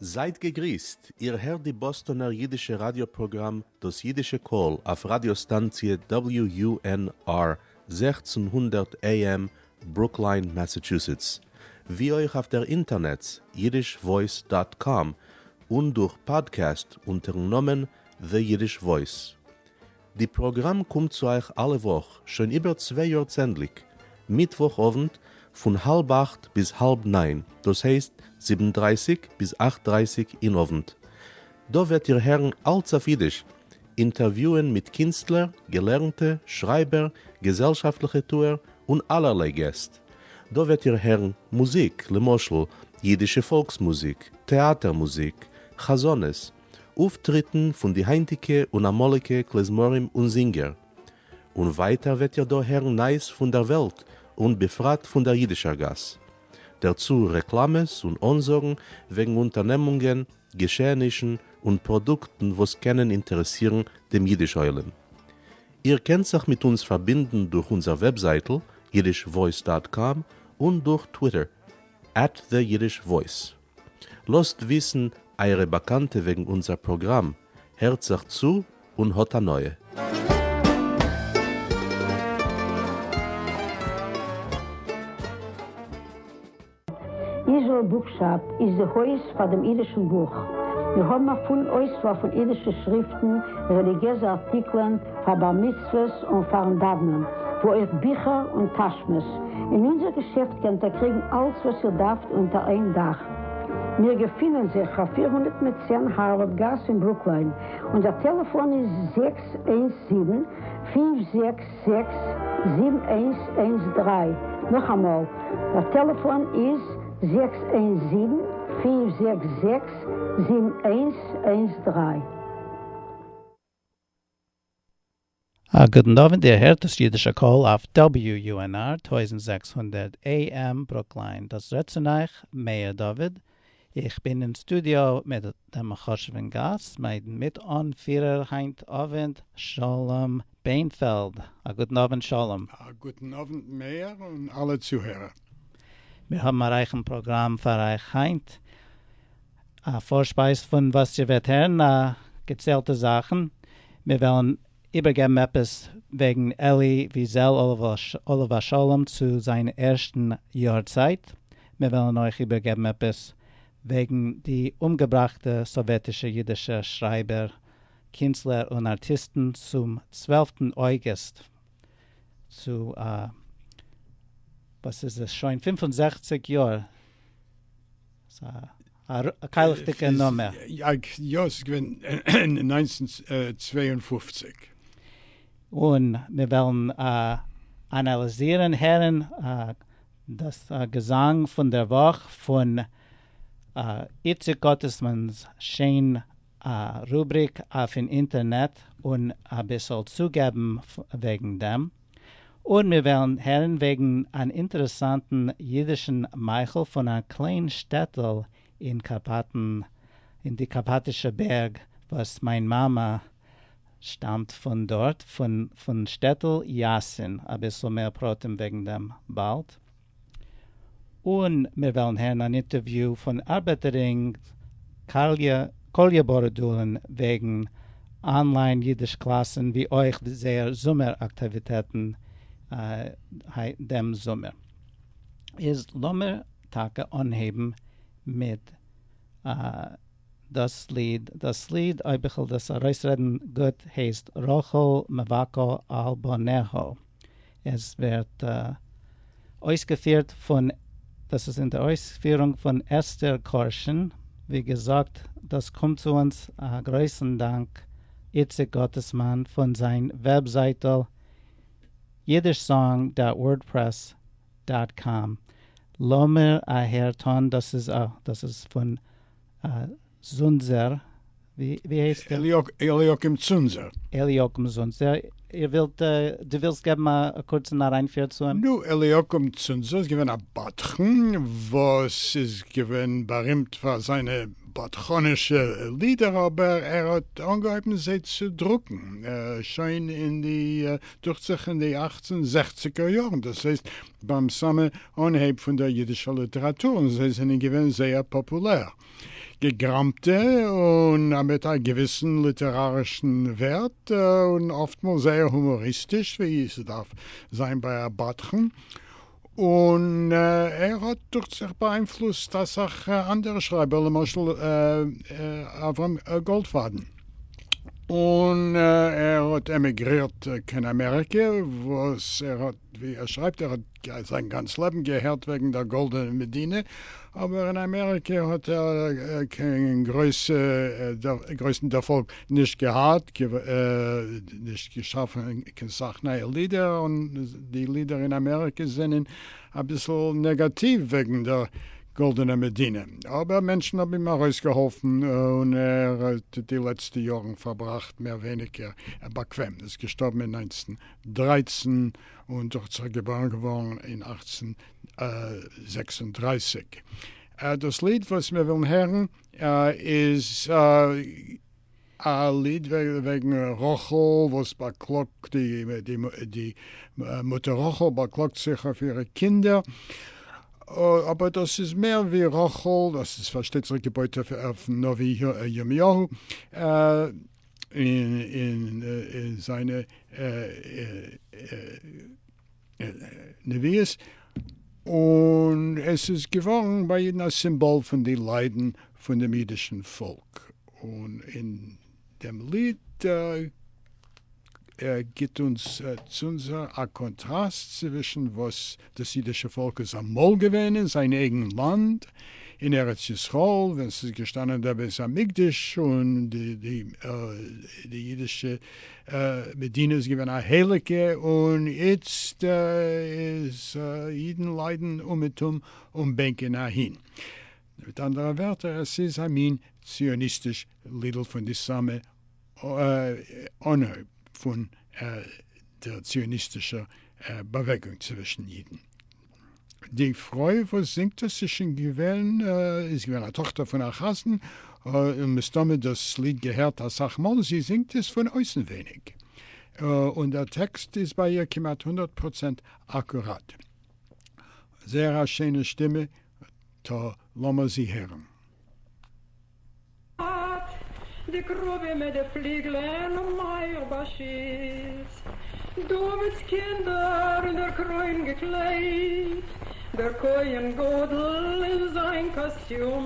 זייט געגריסט, איר הערט די באסטאנער אידישע ראדיא פראגראם דאס אידישע קול אויף ראדיא סטאנציע WUNR 1600 AM ברוקליין מאסאטשוסעטס, ווי אויך אויף דער אינטערנעץ yiddishvoice dot com און דורך פאדקעסט אונטערן נאמען The Yiddish Voice. די פראגראם קומט צו אייך אלע וואך, שוין איבער צוויי יאר צענדליג, מיטוואך אוונט פון האלב אכט ביז האלב ניין, דאס הייסט זיבן דרייסיג ביז אכט דרייסיג אין אוונט. דא וועט איר הערן אלץ אויף אידיש, אינטערוויוען מיט קינסטלער, געלערנטע, שרייבער, געזעלשאפטליכע טוער, און אלערליי געסט. דא וועט איר הערן מוזיק, למשל, אידישע פאלקס מוזיק, טעאטער מוזיק, חזנות, אויפטריטן פון די היינטיגע און אמאליגע כלי-זמרים און זינגער. און ווייטער וועט איר דא הערן נייעס פון דער וועלט און בפרט פון דער אידישער גאס. דערצו רעקלאמעס און אנזאגן וועגן אונטערנעמונגען, געשעענישן און פראדוקטן וואס קענען אינטערעסירן דעם אידיש עולם. איר קענט זיך מיט אונז פארבינדן דורך אונזער וועבזייטל yiddishvoice dot com און דורך טוויטער at the Yiddish Voice. לאזט וויסן אייערע באקאנטע וועגן אונזער פראגראם, הערט זיך צו און האט הנאה. Israel Bookshop איז די הויז פאר דעם אידישן בוך. מיר האבן א פולן אויסוואל פון אידישע שריפטן, רעליגיעזע ארטיקלען, פאר בר מצוות און פארן דאוונען, וואו אויך ביכער און טאשמעס. אין אונזער געשעפט קענט איר קריגן אלץ וואס איר דארפט אונטער איין דאך. מיר געפינען זיך אויף 410 הארווארד גאס אין ברוקליין. אונזער טעלעפאן איז 617 5 זעקס זיבן איינס איינס דריי, נאכאמאל, דער טעלעפאן איז זעקס איינס זיבן פינף זעקס זעקס זיבן איינס איינס דריי. א גוטן אוונט, איר הערט דאס אידישע קול אויף WUNR 1600 AM ברוקליין, דאס רעדט צו אייך מאיר דוד, איך בין אין סטודיאו מיט דעם חשוב'ן גאסט, מיין מיט-אנפירער היינט אוונט, שלום ביינפעלד. א גוטן אוונט שלום. א גוטן אוונט מאיר און אלע צוהערער. מיר האבן א רייכן פראגראם פאר אייך היינט. א פארשפייז פון וואס איר וועט הערן, געציילטע זאכן. מיר וועלן איבערגעבן עפעס וועגן אלי וויזעל עליו השלום צו זיין ערשטן יארצייט. מיר וועלן אויך איבערגעבן עפעס וועגן די אומגעבראכטע סאוועטישע אידישע שרייבער, קינסטלער און ארטיסטן צום 12טן אויגוסט צו וואס איז עס שוין 65 יאר. א קיילעכדיגע נומער. יא, ס'איז געווען אין 1952. און מיר וועלן אנאליזירן, הערן דאס געזאנג פון דער וואך פון איציק גאטעסמאן'ס שיין רובריק אויפן אינטערנעט און אביסל צוגעבן וועגן דעם. און מיר וועלן הערן וועגן אן אינטערעסאנטן אידישן מאכל פון א קליין שטעטל אין קארפאטן, אין די קארפאטישע בערג, וואס מיין מאמע שטאמט פון דארט, פון שטעטל יאסין, אביסל מער פרטים וועגן דעם באלד. און מיר וועלן הערן אן אינטערוויו פון ארבעטערינג קאליע באראדולין וועגן online אידיש קלאסן ווי אויך זייער זומער אקטיוויטעטן דעם זומער. איז לאמיר טאקע אנהייבן מיט דאס ליד. דאס ליד, אויב איך וועל דאס ארויסרעדן גוט, הייסט רחל מבכה על בניה. עס ווערט אויסגעפירט פון, דאס איז אין דער אויספירונג פון אסתר קארשין. ווי געזאגט, דאס קומט צו אונז א גרויסן דאנק איציק גאטעסמאן פון זיין וועבזייטל yiddishsong dot wordpress dot com. לאמיר אהער טון, דאס איז דאס איז פון זונזער, ווי הייסט ער? אליקים צונזער. אליקים צונזער. איר ווילט, דו ווילסט געבן א קורצן אריינפיר צו אים? נו, אליקים צונזער איז געווען א בדחן וואס איז געווען בארימט פאר זיינע בדחנישע לידער, אבער ער האט אנגעהויבן זיי צו דרוקן שוין אין די, דוכט זיך אין די אכצן זעכציגער יארן, דאס הייסט ביים סאמע אנהייב פון דער אידישער ליטעראטור, און זיי זענען געווען זייער פאפולער. געגראמטע און מיט א געוויסן ליטערארישן ווערט, און אפטמאל זייער הומאריסטיש, ווי ס'דארף זיין ביי א בדחן. און ער האט דוכט זיך באאיינפלוסט אסאך אנדערע שרייבער, למשל אברהם גאלדפאדן. און ער האט עמיגרירט קיין אמעריקע, וואס ער האט, ווי ער שרייבט, ער האט זיין גאנץ לעבן געהערט וועגן דער גאלדענער מדינה, אבער אין אמעריקע האט ער קיין גרויסן דערפאלג נישט געהאט, נישט געשאפן קיין סך נייע לידער, און די לידער אין אמעריקע זענען אביסל נעגאטיוו וועגן דער גאלדענער מדינה. אבער מענטשן האבן אים ארויסגעהאלפן און ער האט די לעצטע יארן פארבראכט מער ווייניגער באקוועם. איז געשטארבן אין 1913 און דוכט זיך געבוירן געווארן אין 1836. דאס ליד וואס מיר ווילן הערן איז א ליד וועגן רחל וואס באקלאגט, די מוטער רחל באקלאגט זיך אויף אירע קינדער, אבער דאס איז מער ווי רחל, דאס איז פארשטייט זיך געבויט אויפן נביא ירמיהו אין זיינע נביאות, און עס איז געווארן ביי אידן א סימבאל פון די ליידן פון דעם אידישן פאלק, און אין דעם ליד גיט אונז צונזער א קאנטראסט צווישן וואס דאס אידישע פאלק איז אמאל געווען אין זיין אייגן לאנד, אין ארץ ישראל, ווען ס'איז געשטאנען דער בית המקדש און די אידישע מדינה איז געווען א הייליגע, און איצט איז אידן ליידן אומעטום און בענקען אהין. מיט אנדערע ווערטער, עס איז א מין ציוניסטיש לידל פון די סאמע אנהויב פון דער ציוניסטישער באוועגונג צווישן אידן. די פרוי וואס זינגט עס איז שוין געווען איז געווען א טאכטער פון א חזן, און מסתמא דאס ליד געהערט אסאך מאל, זי זינגט עס פון אויסנווייניג, און דער טעקסט איז ביי איר כמעט 100% אקוראט. זייער א שיינע שטימע, טא לאמיר זי הערן. די כּרובֿים מיט די פֿליגלען האָבן אײַך באַשיצט, דָוִדס קינדער אין דער קרױן געקלײדט, דער כּהן-גדול אין זײַן קאָסטיום,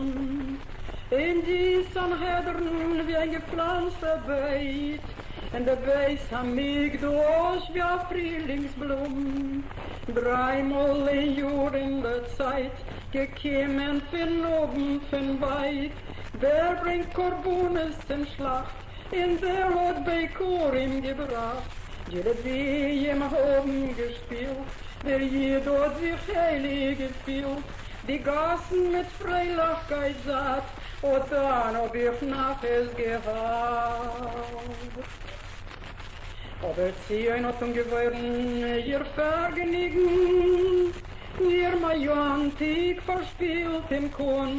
און די סנהדרין װי אײן געפֿלאַנצטע בײט, און דער בית-המקדש װי אַ פֿרילינגסבלום, דרײַ מאָל אין יאָר אין דער צײַט געקומען פֿון אױבן פֿון װײַט, דער ברענגט קרבנות צום שלאַכט, און דער האָט ביכּורים געבראַכט. די לוויים האָבן געשפּילט, דער ייִד האָט זיך הייליק געפֿילט, די גאַסן מיט פֿריילעכקייט זאַט, אָט דאַן האָב איך נחת געהאַט. אָבער ציון האָט אָנגעוואוירן איר פֿאַרגעניגן, איר מאַיאָנטיק פֿאַרשפּילט אים קאָן.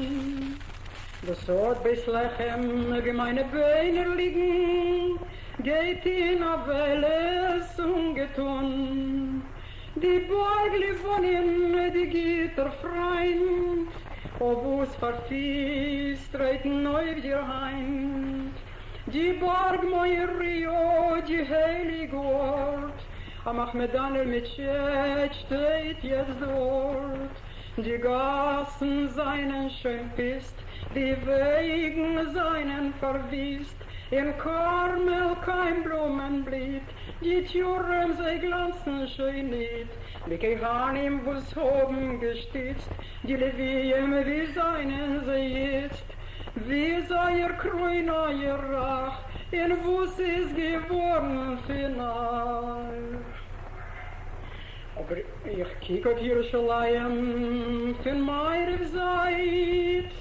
דאָס אָרט בית-לחם, וווּ מײַנע ביינער ליגן, גייט אין אבלות אָנגעטאָן. די באַרג לבֿנון, די גוטער פֿרײַנד, אויף וואָס פֿאַר פֿיס טרעטן אויף דיר הײַנט? די באַרג מוריה, די הייליג אָרט, אַ מאַכמעדאַנער מעטשעט שטייט יעצט דאָרט. די גאַסן זײַנען שוין פּוסט, די וועגן זײַנען פֿאַרוויסט, אין כּרמל קיין בלומען בליט, די טורעם זיי גלאַנצן שוין ניט. די כּהנים וואָס האָבן געשטיצט די לוויים, וווּ זײַנען זיי איצט? וווּ איז אײַער קרוין אײַער ראַך, און וואָס איז געוואָרן פֿון אײַך? אבער איך קוק אויף ירושלים פון מערב זייט,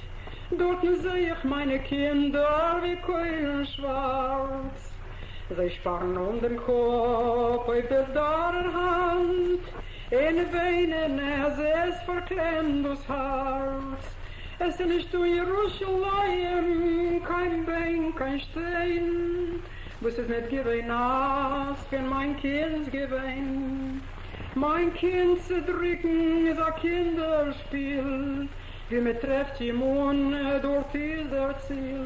דארטן זעה איך מיינע קינדער ווי קוילן שווארץ, זיי שפארן אן דעם קאפ אויף דער דארער האנט, און וויינען אז עס פארקלעמט דאס הארץ. עס איז נישטא אין ירושלים קיין ביין קיין שטיין, וואס איז ניט געווען נאס פון מיין קינדס געוויין. מיין קינד צו דריקן איז א קינדער שפיל. וואו מען טרעפט אים אן, דארט איז דער ציל.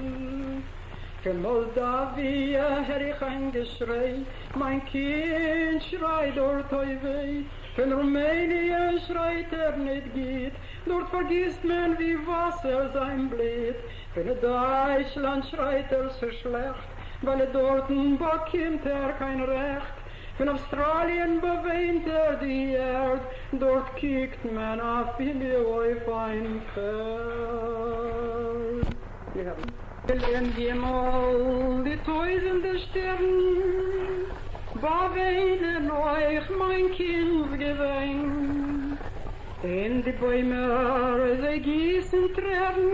פון מאלדאוויע הער איך איין געשריי, מיין קינד שרייט דארט אוי וויי. פון רומעניע שרייט ער ניט גוט, דארט פארגיסט מען ווי וואסער זיין בלוט. פון דייטשלאנד שרייט ער ס'איז שלעכט, ווייל דארטן באקומט ער קיין רעכט. פון אויסטראליען באוויינט ער די ערד, דארט קוקט מען אויף אים ווי אויף איין פערד. אין הימל די טויזענדע שטערן באוויינען אויך מיין קינד'ס געוויין, און די בוימער זיי גיסן טרערן,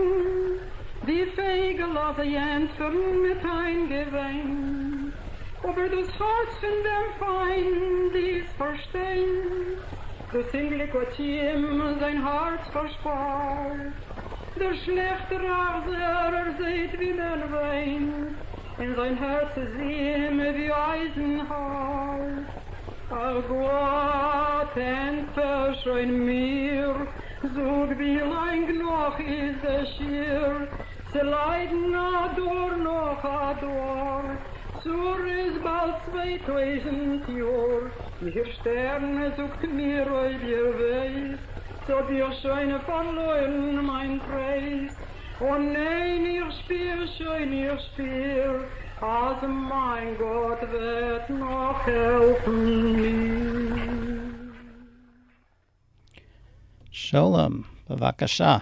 די פייגעלעך זיי ענטפערן מיט איין געוויין, אבער דאס הארץ פון דעם פיינד איז פארשטיינט, דאס אומגליק האט אים זיין הארץ פארשפארט. דער שלעכטער אכזר ער זעהט ווי מען וויינט, און זיין הארץ איז אים ווי אייזן הארט. אך גאט ענטפער שוין מיר, זאג ווי לאנג נאך איז עס שיר, צו ליידן א דור נאך א דור, צרות באלד 2000 יאר, איר שטערן זאגט מיר אויב איר ווייסט, צי האב איך שוין פארלוירן מיין טרייסט, אָ ניין איך שפיר שוין איך שפיר אז מיין גאט וועט נאך העלפן מיר. שלום, בבקשה.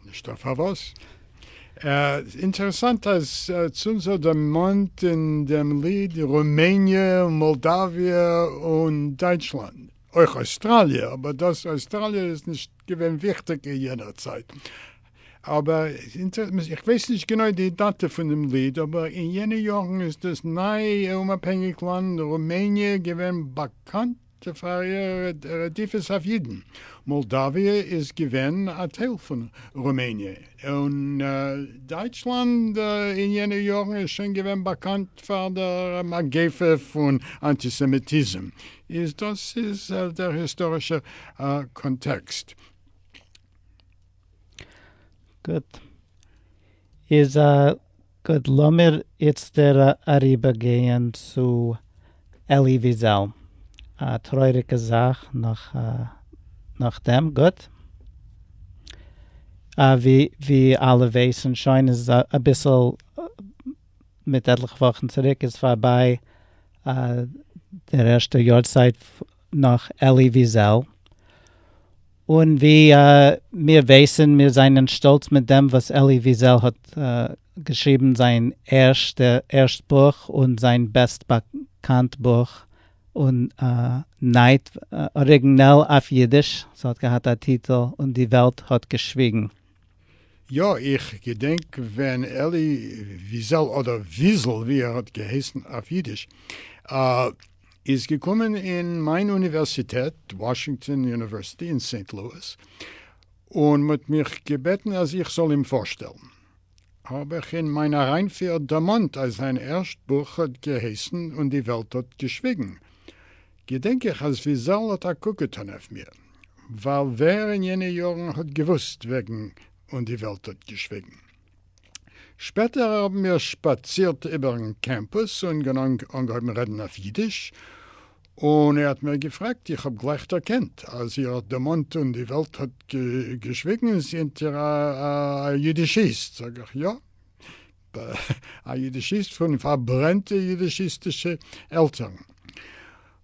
נישטא פארוואס. אינטערעסאנט אז צונזער דערמאנט אין דעם ליד רומעניע, מאלדאוויע און דייטשלאנד. אויך אויסטראליע, אבער דאס אויסטראליע איז נישט געווען וויכטיג אין יענער צייט. אבער איך ווייס נישט גענוי די דאטע פון דעם ליד, אבער אין יענע יארן איז דאס ניי אומאפהענגיק לאנד רומעניע געווען באקאנט פאר איר רדיפות אויף אידן. מאלדאוויע איז געווען א טייל פון רומעניע, און דייטשלאנד אין יענע יארן איז שוין געווען באקאנט פאר דער מגיפה פון אנטיסעמיטיזם. איז דאס איז דער היסטארישער קאנטעקסט. גוט. איז גוט, לאמיר איצטער אריבערגיין צו אלי וויזעל. א טרויעריגע זאך נאך נאכדעם, גוט? ווי ווי אלע ווייסן שוין איז אביסל מיט עטליכע וואכן צוריק איז פארביי דער ערשטער יארצייט נאך אלי וויזעל, און ווי מיר ווייסן, מיר זענען שטאלץ מיט דעם וואס אלי וויזעל האט געשריבן זיין ערשטע ערשט בוך און זיין בעסט באקאנט בוך און נייט אריגינעל אויף אידיש, ס'האט געהאט א טיטל און די וועלט האט געשוויגן. יא, איך געדענק ווען אלי וויזעל אדער וויזל ווי ער האט געהייסן אויף אידיש איז געקומען אין מיין אוניווערסיטעט, וואשינגטאן יוניווערסיטי אין סעינט לואיס, און מ'האט מיך געבעטן אז איך זאל אים פארשטעלן. האב איך אין מיין אריינפיר דערמאנט אז זיין ערשט בוך האט געהייסן און די וועלט האט געשוויגן. געדענק איך אז וויזעל האט א קוק געטאן אויף מיר, ווייל ווער אין יענע יארן האט געוואוסט וועגן און די וועלט האט געשוויגן. שפעטער האבן מיר שפאצירט איבערן קעמפוס און אנגעהויבן רעדן אויף אידיש, און ער האט מיר געפרעגט, איך האב גלייך דערקענט אז איר האט דערמאנט און די וועלט האט געשוויגן, זענט איר א אידישיסט? זאג איך, יא, א אידישיסט פון פארברענטע אידישיסטישע עלטערן.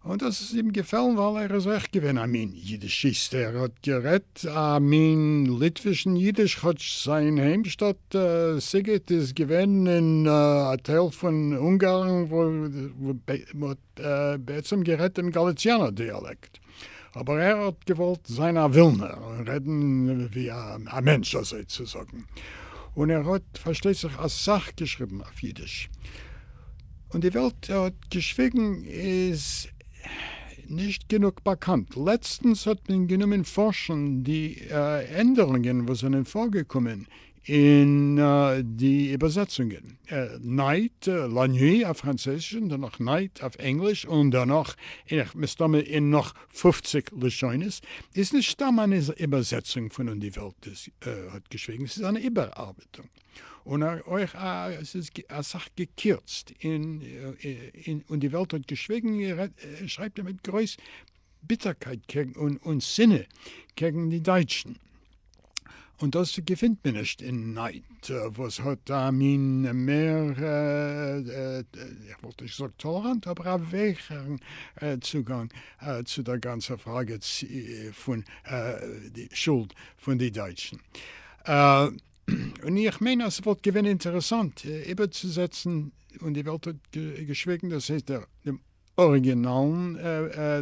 און דאס איז אים געפעלן ווייל ער איז אויך געווען א מין אידישיסט, ער האט גערעדט א מין ליטווישן אידיש כאטש זיין היימשטאט סיגעט איז געווען אין א טייל פון אונגארן וואו מ'האט בעצם גערעדט דעם גאליציאנער דיאלעקט, אבער ער האט געוואלט זיין א ווילנער און רעדן ווי א מענטש אזוי צו זאגן, און ער האט פארשטייט זיך אסאך געשריבן אויף אידיש. און די וועלט האט געשוויגן איז נישט גענוג באקאנט. לעצטנס האט מען גענומען פארשן די ענדערונגען וואס זענען פארגעקומען. אין די איבערזעצונגען, נייט, La Nuit אויף פראנצויזיש און דערנאך Night אויף ענגליש און דערנאך מסתמא אין נאך פופציג לשונות, איז נישט סתם אן איבערזעצונג פון און די וועלט האט געשוויגן, ס'איז אן איבערארבעטונג און אויך עס איז אסאך געקירצט אין און די וועלט האט געשוויגן שרייבט ער מיט גרויס ביטערקייט קעגן און שנאה קעגן די דייטשן, און דאס געפינט מען נישט אין נייט וואס האט א מין מער, איך וואלט נישט געזאגט טאלעראנט, אבער א ווייכערן צוגאנג צו דער גאנצער פראגע פון די שולד פון די דייטשן. און איך מיין אז ס'וואלט געווען אינטערעסאנט איבערצוזעצן און די וועלט האט געשוויגן, דאס הייסט דעם אריגינאלן,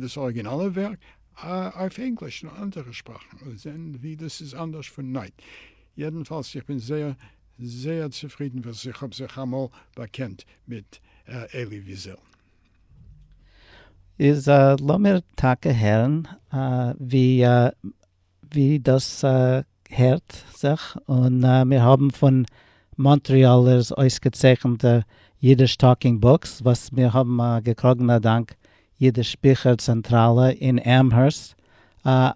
דאס אריגינאלע ווערק אויף ענגליש און אנדערע שפראכן און זען ווי דאס איז אנדערש פון נייט. יעדנפאלס איך בין זייער זייער צופרידן וואס איך האב זיך אמאל באקענט מיט אלי וויזעל. איז לאמיר טאקע הערן ווי ווי דאס הערט זיך, און מיר האבן פון מאנטריאלער'ס אויסגעצייכנטע Yiddish Talking Books וואס מיר האבן געקראגן א דאנק אידיש ביכער צענטראלע אין אמהערסט, א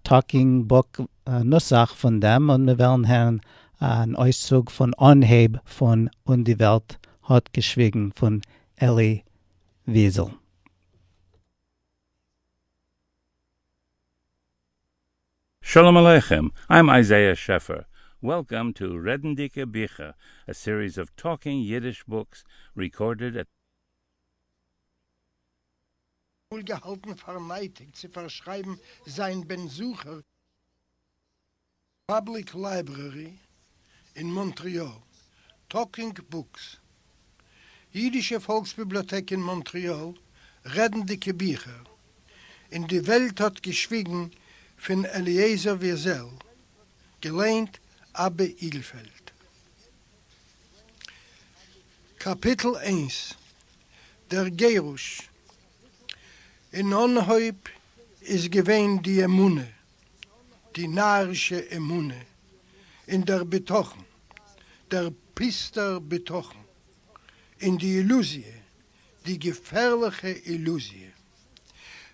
talking book נוסח פון דעם, און מיר וועלן הערן אן אויסצוג פון אנהייב פון און די וועלט האט געשוויגן פון אלי וויזעל. Shalom Aleichem, I'm Isaiah Scheffer. Welcome to Redendike Bicher, a series of talking Yiddish books recorded at אמאל געהאלטן פאר נייטיג צו פארשרייבן זיין בן זכר. פאבליק לייברערי אין מאנטריאל, טאלקינג בוקס, אידישע פאלקס-ביבליאטעק אין מאנטריאל, רעדנדיקע ביכער, און די וועלט האט געשוויגן פון אליעזר וויזעל, געליינט אבא איגלפעלד. קאפיטל איינס, דער גירוש. אין אנהויב איז געווען די אמונה. די נארישע אמונה און דער בטחון, דער פוסטער בטחון און די אילוזיע, די געפערליכע אילוזיע.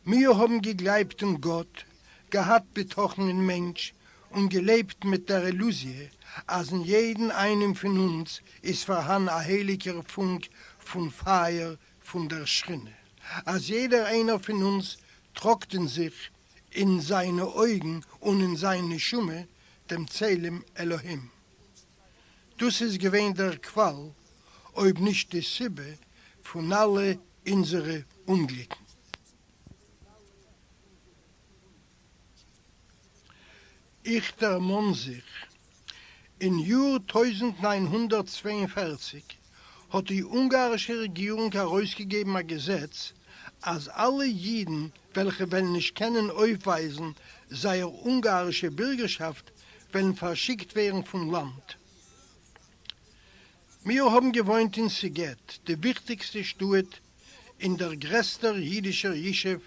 מיר האבן געגלייבט אין גאט, געהאט בטחון אין מענטש, און געלעבט מיט דער אילוזיע אז אין יעדן איינעם פון אונז איז פארהאן א הייליגער פונק פון פייער פון דער שכינה, אז יעדער איינער פון אונז טראגט אין זיך אין זיינע אויגן און אין זיין נשמה דעם צלם אלהים. דאס איז געווען דער קוואל, אויב נישט די סיבה, פון אלע אונזערע אומגליקן. איך דערמאן זיך, אין יאר 1942 האט די אונגארישע רעגירונג ארויסגעגעבן א געזעץ אז אלע אידן וועלכע וועלן נישט קענען אויפווייזן זייער אונגארישע בירגערשאפט וועלן פארשיקט ווערן פון לאנד. מיר האבן געוואוינט אין סיגעט, די וויכטיגסטע שטאט און דער גרעסטער אידישער ישוב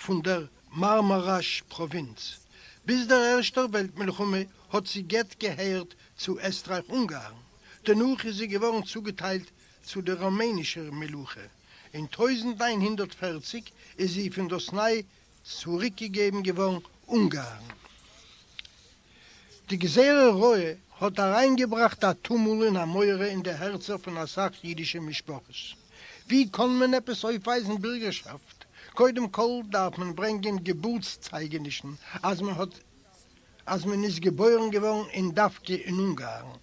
פון דער מארמאראש פראווינץ. ביז דער ערשטער וועלט מלחמה האט סיגעט געהערט צו עסטרייך-אונגארן, דערנאך איז זי געווארן צוגעטיילט צו דער רומענישער מלוכה, אין 1940 איז זי פון דאס ניי צוריקגעגעבן געווארן אונגארן. די גזירה רעה האט אריינגעבראכט א טומל און א מורא אין די הערצער פון אסאך אידישע משפחות. ווי קען מען עפעס אויפווייזן בירגערשאפט? קודם כל דארף מען ברענגען געבורטס-צייגענישן אז מען האט אז מען איז געבוירן געווארן און דווקא אין אונגארן.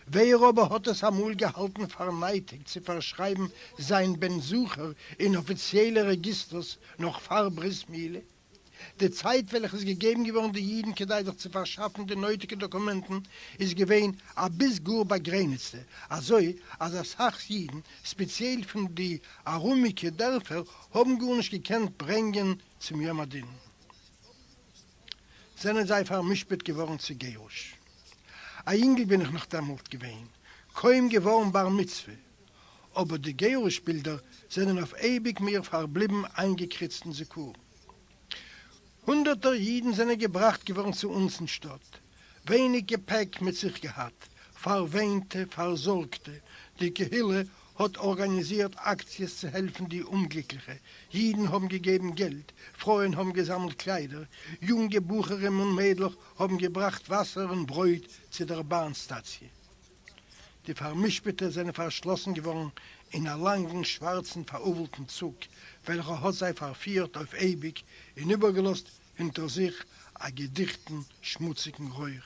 ווער אבער האט עס אמאל געהאלטן פאר נייטיג צו פארשרייבן זיין בן זכר אין אפיציעלע רעגיסטערס נאך פאר ברית מילה? די צייט וועלכע איז געגעבן געווארן די אידן כדי זיך צו פארשאפן די נויטיגע דאקומענטן איז געווען א ביז גאר באגרעניצטע, אזוי אז אסאך אידן, ספעציעל פון די ארומיגע דערפער, האבן גארנישט געקענט ברענגען צום יום הדין. זענען זיי פאר'משפט געווארן צו גירוש. א יונגל בין איך נאך דעמאלט געווען, קוים געווארן בר מצוה, אבער די גירוש בילדער זענען אויף אייביג מיר פארבליבן איינגעקריצט אין זכרון. הונדערטער אידן זענען געבראכט געווארן צו אונז אין שטאט. ווייניג געפעק מיט זיך געהאט, פארוויינטע, פארזארגטע, די קהילה האט ארגאניזירט אקציעס צו העלפן די אומגליקליכע, אידן האבן געגעבן געלט, פרויען האבן געזאמלט קליידער, יונגע בחורים און מיידלעך האבן געבראכט וואסער און ברויט צו דער באן סטאציע. די פאר'משפט'ע זענען פארשלאסן געווארן אין א לאנגן שווארצן פאראבלטן צוג וועלכער האט זיי פארפירט אויף אייביג און איבערגעלאזט הינטער זיך א געדיכטן שמוציגן רויך.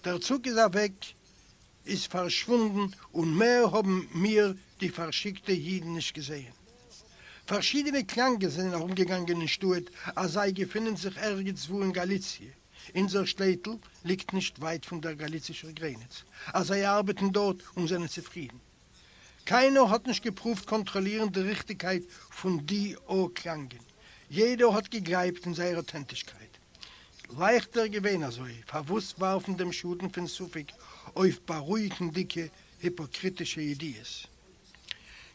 דער צוג איז אוועק, איז פארשוואונדן און מער האבן מיר די פארשיקטע אידן נישט געזעהן. פארשידענע קלאנגען זענען ארומגעגאנגען אין שטאט אז זיי געפינען זיך ערגעץ וואו אין גאליציע, אונזער שטעטל ליגט נישט ווייט פון דער גאליצישער גרעניץ, אז זיי ארבעטן דארט און זענען צופרידן. קיינער האט נישט געפרואווט קאנטראלירן די ריכטיגקייט פון די א קלאנגען, יעדער האט געגלייבט אין זייער אויטענטישקייט. לייכטער געווען אזוי, פארוואס ווארפן דעם שאטן פון ספק אויף בארואיגנדיקע היפאקריטישע ידיעות?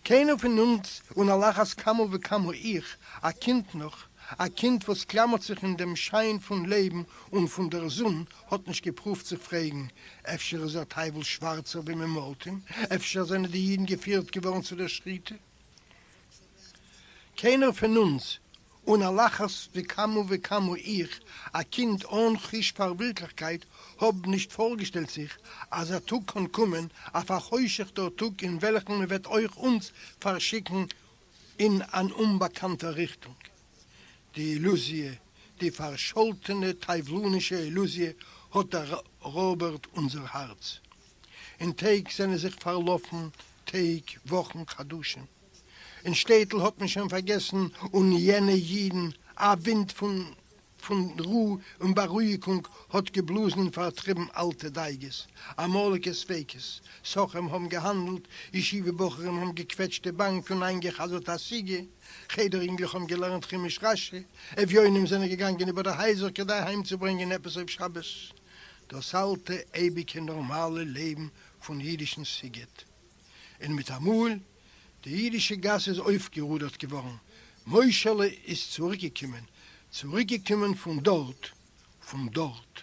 קיינער פון אונז, און על אחת כמה וכמה איך, א קינד נאך, א קינד וואס קלאמערט זיך אין דעם שיין פון לעבן און פון דער זון, האט נישט געפרואווט זיך פרעגן, אפשר איז דער טייוול שווארצער ווי מען מאלט אים? אפשר זענען די אידן געפירט געווארן צו דער שחיטה? קיינער פון אונז, און על אחת וכמה וכמה איך, א קינד אן חוש פאר ווירקליכקייט, האב נישט פארגעשטעלט זיך אז א טאג קען קומען, א פאר'חושך'טער טאג אין וועלכן מען וועט אויך אונז פארשיקן אין אן אומבאקאנטער ריכטונג. די אילוזיע, די פארשאלטענע טייוולאנישע אילוזיע האט דעראבערט אונזער הארץ. און טעג זענען זיך פארלאפן, טעג, וואכן, חדשים. אין שטעטל האט מען שוין פארגעסן אן יענע אידן, א ווינט פון פון רו און בארואיגונג האט געבלאזן און פארטריבן אלטע דאגות, אמאליגע ספיקות, סוחרים האבן געהאנדלט, ישיבה בחורים האבן געקוועטשט די באנק און איינגע'חזר'ט א סוגיא, חדר אינגלעך האבן געלערנט חומש רש"י, אביונים זענען געגאנגען איבער די הייזער כדי אהיימצוברענגען עפעס אויף שבת. דאס אלטע אייביגע נארמאלע לעבן פון אידישן סיגעט. און מיטאמאל, די אידישע גאס איז אויפגערודערט געווארן, מוישעלע איז צוריקגעקומען, צוריקגעקומען פון דארט, פון דארט.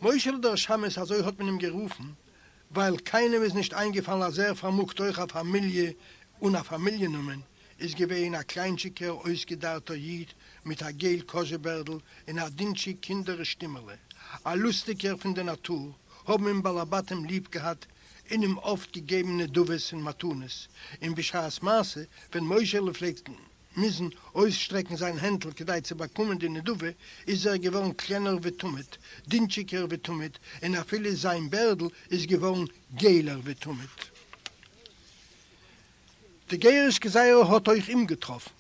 מוישעלע דער שמש, אזוי האט מען אים גערופן, ווייל קיינעם איז נישט איינגעפאלן אז ער פארמאגט אויך א פאמיליע און א פאמיליע נאמען, איז געווען א קליינטשיקער אויסגעדארטער איד מיט א געל קאזשע בערדל און א דינטשיק קינדעריש שטימעלע, א לוסטיגער פון דער נאטור, האבן אים באלעבאטים ליב געהאט און אים אפט געגעבן נדבות און מתנות, און בשעת מעשה ווען מוישעלע פלעגט מוזן אויסשטרעקן זיין הענטל כדי צו באקומען די נדבה, איז ער געווארן קלענער ווי תמיד, דינטשיקער ווי תמיד, און אפילו זיין בערדל איז געווארן געלער ווי תמיד. די גירוש גזירה האט אויך אים געטראפן.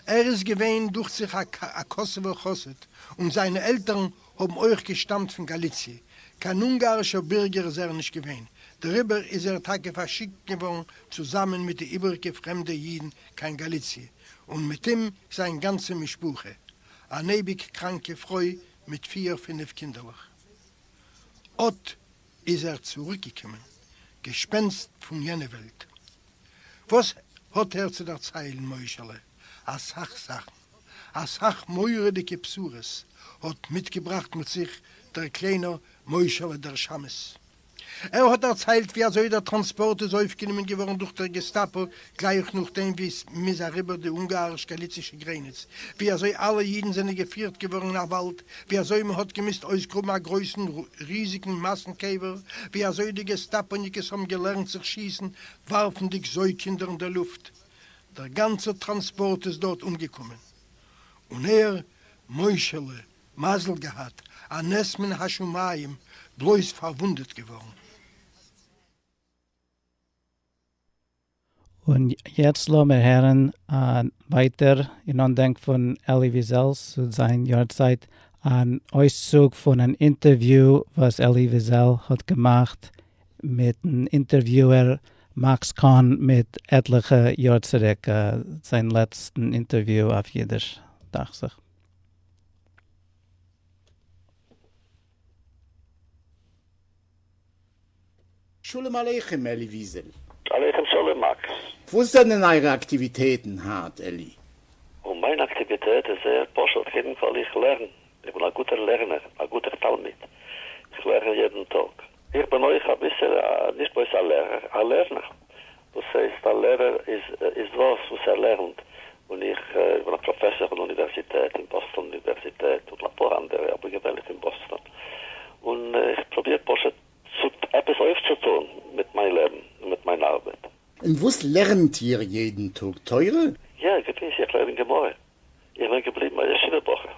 ער איז געווען דוכט זיך א קאסובער חסיד, און זיינע עלטערן האבן אויך געשטאמט פון גאליציע. קיין אונגארישער בירגער איז ער נישט געווען, דעריבער איז ער טאקע פארשיקט געווארן צוזאמען מיט די איבעריגע פרעמדע אידן קיין גאליציע, און מיט אים זיין גאנצע משפחה, אן אייביג קראנקע פרוי מיט פיר פינף קינדערלעך. אט איז ער צוריקגעקומען, געשפענסט פון יענע וועלט. וואס האט ער צו דערציילן מוישעלע? אסאך זאכן, אסאך מורא'דיגע בשורות האט מיטגעבראכט מיט זיך דער קליינער מוישעלע דער שמש. ער האט דערציילט ווי אזוי דער טראנספארט איז אויפגענומען געווארן דורך דער געסטאפא גלייך נאכדעם ווי מ'איז אריבער די אונגאריש-גאליצישע גרעניץ, ווי אזוי אלע אידן זענען געפירט געווארן אין א וואלד, ווי אזוי מען האט געמוזט אויסגראבן א גרויסן ריזיגן מאסן קבר, ווי אזוי די געסטאפאניקעס האבן געלערנט זיך שיסן ווארפנדיג זויג קינדער אין דער לופט. דער גאנצער טראנספארט איז דארט אומגעקומען. און ער, מוישעלע, מזל געהאט, א נס מן השמים, בלויז פארוואונדעט געווארן. און יעצט לאמיר הערן ווייטער אין אנדענק פון אלי וויזעל צו זיין יארצייט אן אויסצוג פון אן אינטערוויו וואס אלי וויזעל האט געמאכט מיטן אינטערוויוער מאקס קאהן מיט עטליכע יאר צוריק, זיין לעצטן אינטערוויו אויף אידיש דאכט זיך. שלום עליכם אלי וויזעל. עליכם שלום מאקס. וואס זענען אייערע אקטיוויטעטן היינט אלי? און מיין אקטיוויטעט איז זייער פשוט, קודם כל איך לערן, איך בין א. גוטער לערנער, א גוטער תלמיד. איך לערן יעדן טאג. איך בין אויך אביסל נישט בלויז א לערער, א לערנער. דאס הייסט א לערער איז איז דאס וואס ער לערנט, און איך בין א פראפעסאר אין אוניווערסיטעט, אין באסטאן אוניווערסיטעט און אפאר אנדערע, אבער געווענליך אין באסטאן, און איך פרוביר פשוט צו עפעס אויפצוטון מיט מיין לעבן און מיט מיין ארבעט. און וואס לערנט איר יעדן טאג? תורה? יא, געוויס, איך לערן גמרא. איך בין געבליבן א ישיבה בחור,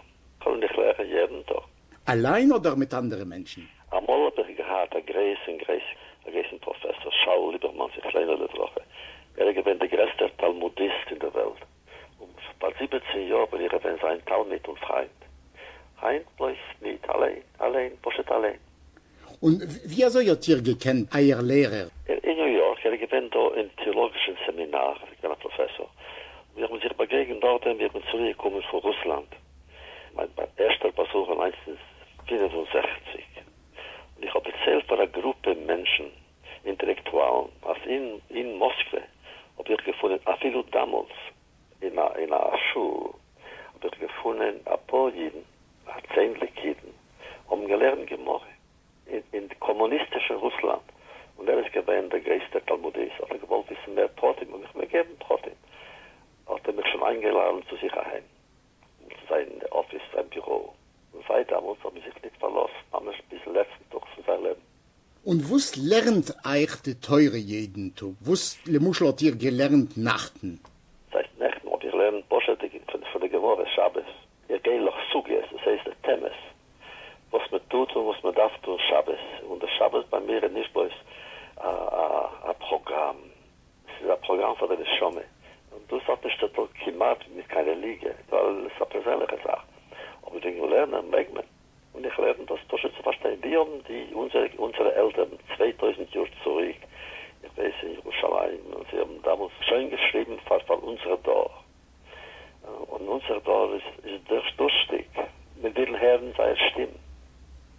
און איך לערן יעדן טאג. אליין אדער מיט אנדערע מענטשן? אמאל האב איך געהאט א גרויסן גרויסן א גרויסן פראפעסאר שאול ליבערמאן זכרונו לברכה, ער איז געווען דער גרעסטער תלמודיסט אין דער וועלט, און פאר זיבעצן יאר בין איך געווען זיין תלמיד און פריינט. היינט בלויז ניט אליין, אליין, פשוט אליין. און ווי אזוי האט איר געקענט אייער לערער? אין ניו יארק, ער איז געווען דא אין טעאלאגישן סעמינאר, ער איז געווען א פראפעסאר, און מיר האבן זיך באגעגנט דארטען ווי איך בין צוריק געקומען פון רוסלאנד, מיין ערשטער באזוך אין 1965, און איך האב דערציילט פאר א גרופע מענטשן, אינטעלעקטואלן, אז אין אין מאסקווע האב איך געפונען אפילו דאמאלס אין א אין א שול האב איך געפונען אפאר אידן, א צענדליג אידן, האבן געלערנט גמרא אין אין קאמוניסטישן רוסלאנד, און ער איז געווען דער גרעסטער תלמודיסט, האט ער געוואלט וויסן מער פרטים, האב איך אים געגעבן פרטים, האט ער מיך שוין איינגעלאדנט צו זיך אהיים, צו זיין אפיס, זיין ביורא, און זייט דאמאלס האבן מיר זיך ניט פארלאזט, ממש ביזן לעצטן טאג פון זיין לעבן. און וואס לערנט אייך די תורה יעדן טאג? וואס למשל האט איר געלערנט נעכטן? דאס הייסט נעכטן האב איך געלערנט פשוט פון די גמרא שבת, איך גיי נאך סוגיות, דאס הייסט די טעמעס וואס מען טוט און וואס מען דארף טון שבת, און די שבת ביי מיר איז נישט בלויז א פראגראם, עס איז א פראגראם פאר די נשמה, און דאס האט נישט צו טון כמעט מיט קיין רעליגיע, ווייל עס איז א פערזענליכע זאך, אבער וועגן לערנען מעג מען. און איך לערן דאס פשוט צו פארשטיין ווי האבן די אונזערע אונזערע עלטערן 2000 יאר צוריק, איך ווייס אין ירושלים, און זיי האבן דאמאלס שוין געשריבן פאר פאר אונזער דור, און אונזער דור איז איז דורשטיג, מיר ווילן הערן זייער שטים,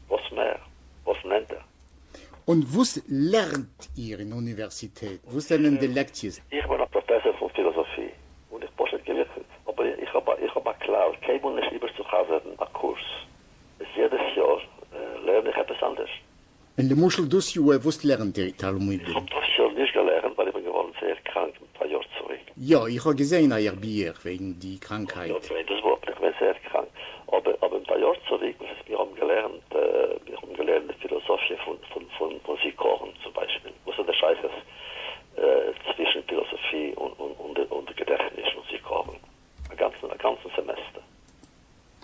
וואס מער, וואס נענטער. און וואס לערנט איר אין אוניווערסיטעט? וואס זענען די לעקציעס? איך בין א פראפעסאר פון פילאזאפיע, און איך פשוט געליטן, אבער איך האב איך האב א כלל, קיינמאל נישט איבערצוחזר'ן א קורס, איז יעדעס יאר לערן איך עפעס אנדערש. און למשל דאס יאר וואס לערנט איר תלמידים? איך האב דאס יאר נישט געלערנט ווייל איך בין געווארן זייער קראנק מיט פאר יאר צוריק. יא, איך האב געזעהן אייער בוך וועגן די קראנקהייט. יא, דאס ווארט, איך בין זייער קראנק, אבער אבער מיט א יאר צוריק וואס איז מיר האבן געלערנט, מיר האבן געלערנט די פילאזאפיע פון פון פון פון זיכרון צום ביישפיל, וואס איז די שייכות צווישן פילאזאפיע און די געדעכעניש און זיכרון, א גאנצן א גאנצן סעמעסטער.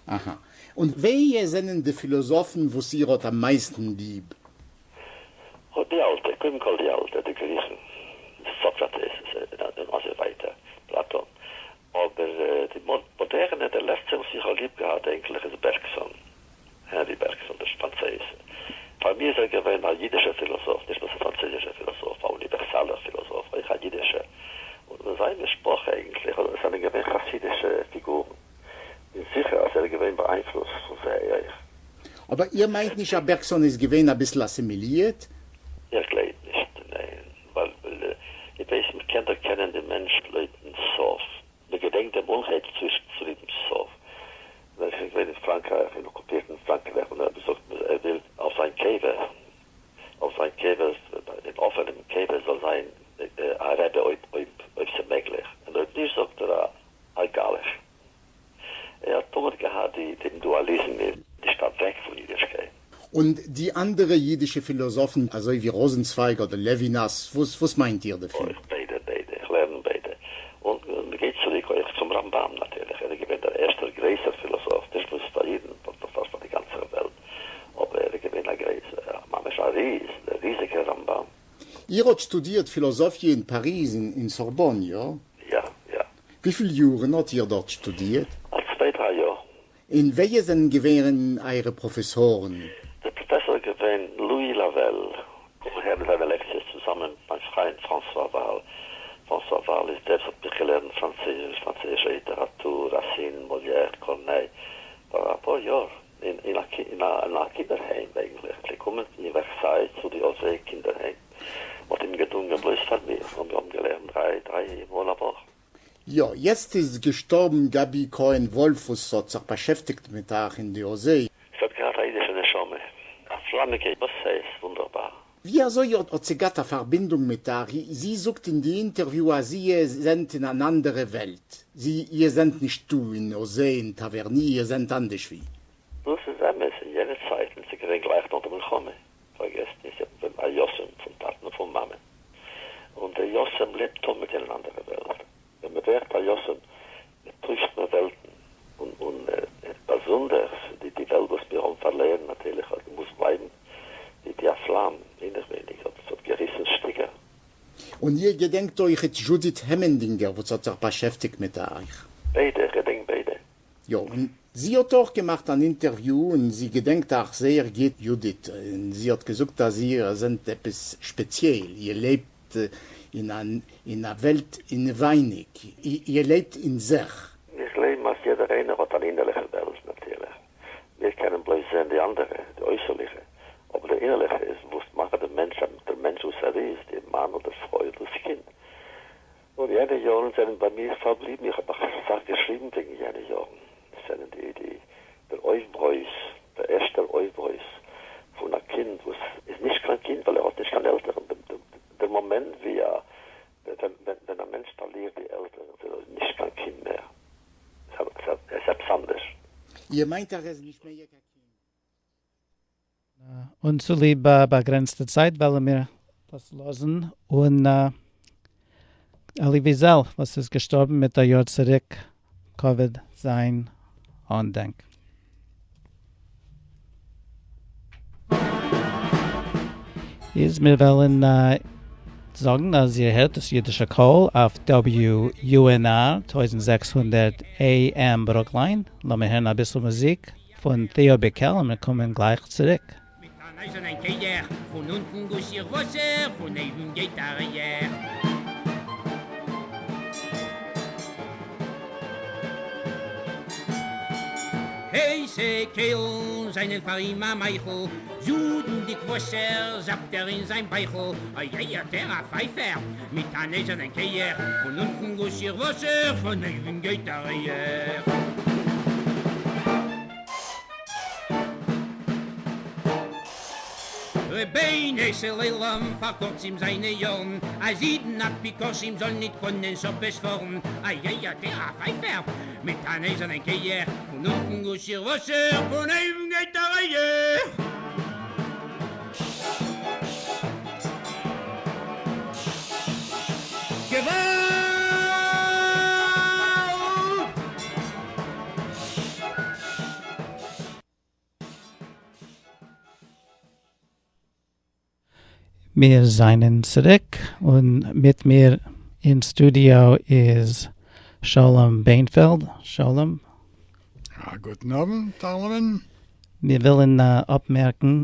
אהא. און ווער זענען די פילאזאפן וואס איר האט אממייסטן ליב? אוי די אלטע, קודם כל די אלטע, די גריכן, סאקראטעס און אזוי ווייטער, פלאטאן. אבער די מאדערנע, דער לעצטער וואס איך האב ליב געהאט אייגנטליך איז בערגסאן, הענרי בערגסאן דער פראנצויז. פאר מיר איז ער געווען א אידישער פילאזאף, נישט בלויז א פראנצויזישער פילאזאף, א אוניווערסאלער פילאזאף, אויך א אידישער. און זיין משפחה אייגנטליך זענען געווען חסידישע פיגורן. בין זיכער אז ער איז געווען באאיינפלוסט פון זיי אויך. אבער איר מיינט נישט אז בערגסאן איז געווען אביסל אסימילירט? איך גלייב נישט, ניין. ווייל איך ווייס מען קען דערקענען די מענטש לויטן סוף, מען געדענקט דעם אנהייב צוליבן סוף. ווען איך בין געווען אין פראנקרייך, אין אקופירטן פראנקרייך, און ער האט געזאגט ער וויל אויף זיין קבר, אויף זיין קבר, אין אפענעם קבר זאל זיין א רבי אויב אויב אויב ס'מעגליך, און אויב נישט זאגט ער א גלח. ער האט תמיד געהאט די דעם דואליזם נישט אוועק פון אידישקייט. און די אנדערע אידישע פילאזאפן אזוי ווי ראזענצווייג אדער לעווינאס, וואס וואס מיינט איר דערפון? אויך ביידע, ביידע, איך לערן ביידע. און מ'גייט צוריק אויך צום רמב"ם נאטירליך, ער איז געווען דער ערשטער גרויסער פילאזאף, נישט בלויז פאר אידן, נאר פאר די גאנצער וועלט, אבער ער איז געווען א גרויסער, ממש א ריז, דער ריזיגער רמב"ם. איר האט שטודירט פילאזאפיע אין פאריז אין סארבאן, יא? יא, יא. וויפיל יארן האט איר דארט שטודירט? א צוויי דריי יאר. און ווער זענען געווען אייערע פראפעסארן? דער פראפעסאר איז געווען לואי לאוועל. איך הערן זיינע לעקציעס צוזאמען מיט מיין פריינט פראנסווא וואל. פראנסווא וואל איז דער וואס האט מיך געלערנט פראנצויזיש, פראנצויזישע ליטעראטור, ראסין, מאליער, קארנעי, פאר אפאר יאר אין א קינדערהיים אייגנטליך. געקומען אין ווערסיי צו די אוזעי קינדערהיים. מ'האט אים געדונגען בלויז פאר מיר און מיר האבן געלערנט דריי דריי מאל א וואך. יא, יעצט איז געשטארבן גבי כהן וואלף וואס האט זיך באשעפטיגט מיט אייך אין די אוזעי. מלחמה. א פלאמיגע עסיי, וואונדערבאר. ווי אזוי האט זי געהאט א פארבינדונג מיט אייך? זי זאגט אין די אינטערוויו אז איר זענט אין אן אנדערע וועלט, זי איר זענט נישט דא אין אזע אין טאווערני, איר זענט אנדערש ווי. דאס איז אמת, אין יענע צייטן ס'איז געווען גלייך נאך די מלחמה, פארגעסט נישט איך בין א יתום פון טאטן און פון מאמען, און דער יתום לעבט תמיד אין אן אנדערע וועלט, ווען מען ווערט א יתום טוישט מען וועלטן, און און באזונדערס די די וועלט וואס מיר האבן פארלוירן נאטירליך האט געמוזט בלייבן די די א פלאם אינערווייניג האט עס האט געריסן שטיקער. און איר געדענקט אויכעט דזשודיט העמענדינגער וואס האט זיך באשעפטיגט מיט אייך? ביידע, איך געדענק ביידע. יא, און זי האט אויך געמאכט אן אינטערוויו און זי געדענקט אייך זייער גוט יודית, און זי האט געזאגט אז איר זענט עפעס שפעציעל, איר לעבט אין א אין א וועלט אינעווייניג, איר לעבט אין זיך. איך גלייב אז יעדער איינער האט אן אינערליכע וועלט, נאטירליך, מיר קענען בלויז זען די אנדערע, די אויסערליכע, אבער די אינערליכע איז וואס מאכט דעם מענטש דער מענטש וואס ער איז, די מאן אדער פרוי אדער דאס קינד. און יענע יארן זענען ביי מיר פארבליבן, איך האב נאך אסאך געשריבן וועגן יענע יארן, עס זענען די די דער אויפברויז, דער ערשטער אויפברויז פון א קינד וואס איז נישט קיין קינד ווייל ער האט נישט קיין עלטערן, דער מאמענט ווי א ווען א מענטש פארלירט די עלטערן איז ער נישט קיין קינד מער, עס איז עפעס אנדערש. איר מיינט אז ער איז נישט מער קיין קינד? און צוליב באגרענצטע צייט וועלן מיר דאס לאזן, און אלי וויזעל וואס איז געשטארבן מיט א יאר צוריק כבוד זיין אנדענק. איז מיר וועלן זאגן אז איר הערט דאס אידישע קול אויף WUNR 1600 AM ברוקליין, לאמיר הערן אביסל מוזיק. פון טעא ביקעל און מיר קומען גלייך צוריק. מיט אן אייזערנעם כח, פון אונטן גוס איך וואסער, פון אויבן גייט א ריח. הייסע קוילן זענען פאר אים א מאכל, זודנדיק וואסער זאפט ער אין זיין בייכל, אוי אוי האט ער א פייפער, מיט אן אייזערנעם כח, פון אונטן גוס איך וואסער, פון אויבן גייט א ריח. רבונו של עולם פארקורץ אים זיינע יארן, אז אידן אפיקורסים זאלן ניט קאנען שבת פארן, איי איי האט ער א פייפער, מיט אן אייזערנעם כח, פון אונטן גוס איך וואסער, פון אויבן גייט א ריח. געוואלד! מיר זענען צוריק און מיט מיר אין סטודיאו איז שלום ביינפעלד. שלום. א גוטן אוונט אלעמען. מיר ווילן אפמערקן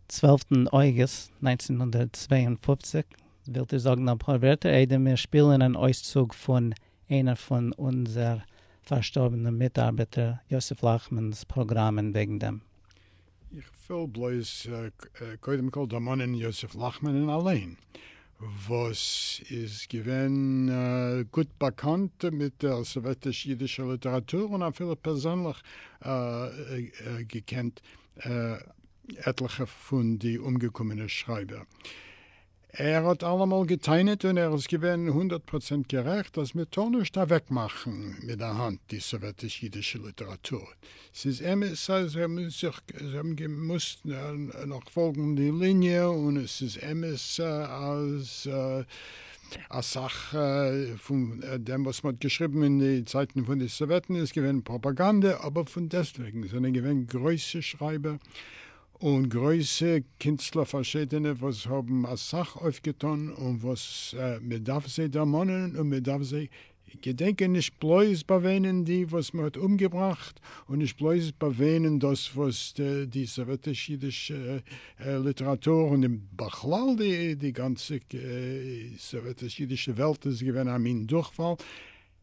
צוועלפטן אויגוסט 1952, ווילט איר זאגן אפאר ווערטער איידער מיר שפילן אן אויסצוג פון איינער פון אונזער פארשטארבענע מיטארבעטער יוסף לאכמאן'ס פראגראמען וועגן דעם? איך וויל בלויז קודם כל דערמאנען יוסף לאכמאנען אליין, וואס איז געווען גוט באקאנט מיט דער סאוועטיש-אידישער ליטעראטור און אפילו פערזענליך געקענט עטליכע פון די אומגעקומענע שרייבער. ער האט אלעמאל געטענה'ט, און ער איז געווען הונדערט פראצענט גערעכט, אז מען טאר נישט אוועקמאכן מיט דער האנט די סאוועטיש-אידישע ליטעראטור. ס'איז אמת אז זיי האבן זיך זיי האבן געמוזט נאכפאלגן די ליניע, און עס איז אמת אז אסאך פון דעם וואס מ'האט געשריבן אין די צייטן פון די סאוועטן איז געווען פראפאגאנדע, אבער פון דעסטוועגן זענען געווען גרויסע שרייבער און גרויסע קינסטלער פארשידענע וואס האבן אסאך אויפגעטאן און וואס מען דארף זיי דערמאנען און מען דארף זיי געדענקען נישט בלויז באוויינען די וואס מען האט אומגעבראכט און נישט בלויז באוויינען דאס וואס די סאוועטיש אידישע ליטעראטור און בכלל די גאנצע סאוועטיש אידישע וועלט איז געווען א מין דורכפאל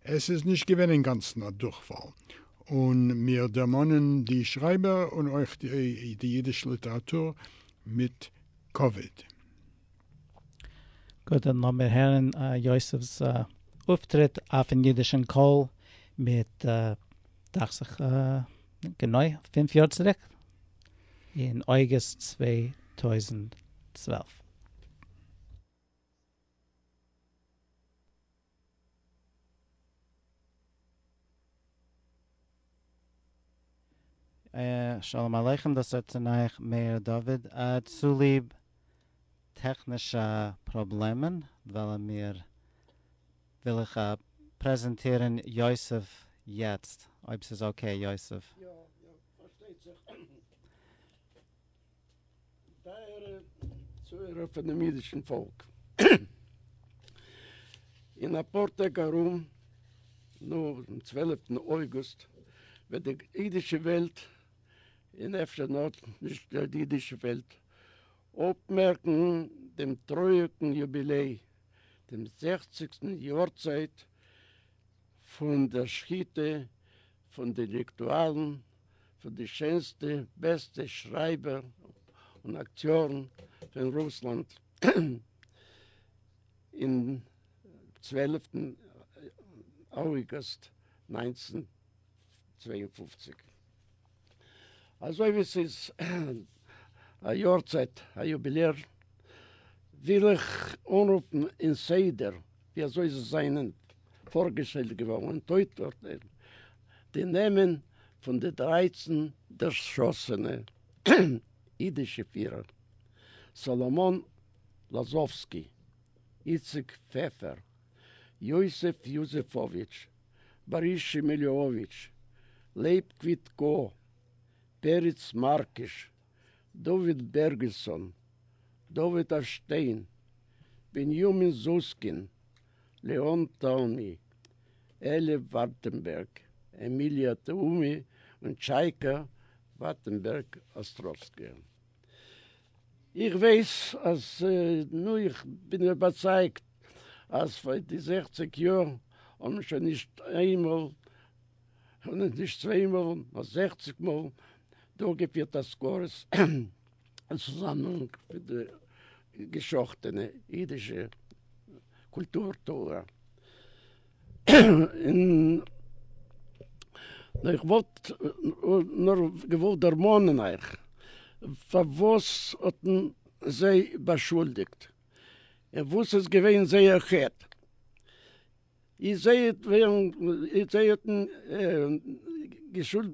עס איז נישט געווען אינגאנצן א דורכפאל, און מיר דערמאנען די שרייבער און אויך די אידישע ליטעראטור מיט כבוד. גוט, דאן לאמיר הערן יוסף'ס אויפטריט אויפן אידישן קול מיט, דאכט זיך, גענוי פינף יאר צוריק. אין אויגוסט 2012. שלום עליכם, דאס רעדט צו אייך מאיר דוד. צוליב טעכנישע פראבלעמען וועלן מיר וויל איך פרעזענטירן יוסף יעצט, אויב ס'איז okay יוסף. יא יא, פארשטייט זיך. טייערע צוהערער פונעם אידישן פאלק, אין אפאר טעג ארום, נו, דעם צוועלפטן אויגוסט, וועט די אידישע וועלט, און אפשר נאר נישט די אידישע וועלט, אפמערקן דעם טרויעריגן יוביליי, דעם זעכציגסטן יארצייט פון דער שחיטה פון די אינטעלעקטואלן, פון די שענסטע, בעסטע שרייבער און אקטיארן פון רוסלאנד אין צוועלפטן אויגוסט 1952. אזוי ווי ס'איז א יארצייט, א יוביליי, וויל איך אנרופן אין סדר ווי אזוי זיי זענען פארגעשטעלט געווארן אין טויט אורטייל, די נעמען פון די דרייצן דערשאסענע אידישע פירער, סאלאמאן לאזאווסקי, איציק פעפער, יוסף יוזעפאוויטש, באריס שימעליאוויטש, לייב קוויטקא, פרץ מארקיש, דוד בערגעלסאן, דוד האפשטיין, בנימין זוסקין, לעאן תלמי, אלי ווארטענבערג, עמיליא תאומי און טשייקא ווארטענבערג אסטראווסקי. איך ווייס אז, נו, איך בין איבערצייגט אז פאר די זעכציג יאר האבן שוין נישט איינמאל און נישט צוויי מאל, נאר זעכציג מאל דורכגעפירט אזכרות צוזאמען מיט די געשאכטענע אידישע קולטור טוער. און איך וואלט נאר געוואלט דערמאנען אייך, פארוואס האט מען זיי באשולדיגט, און וואס איז געווען זייער חטא. איז זיי ווערן זיי האט מען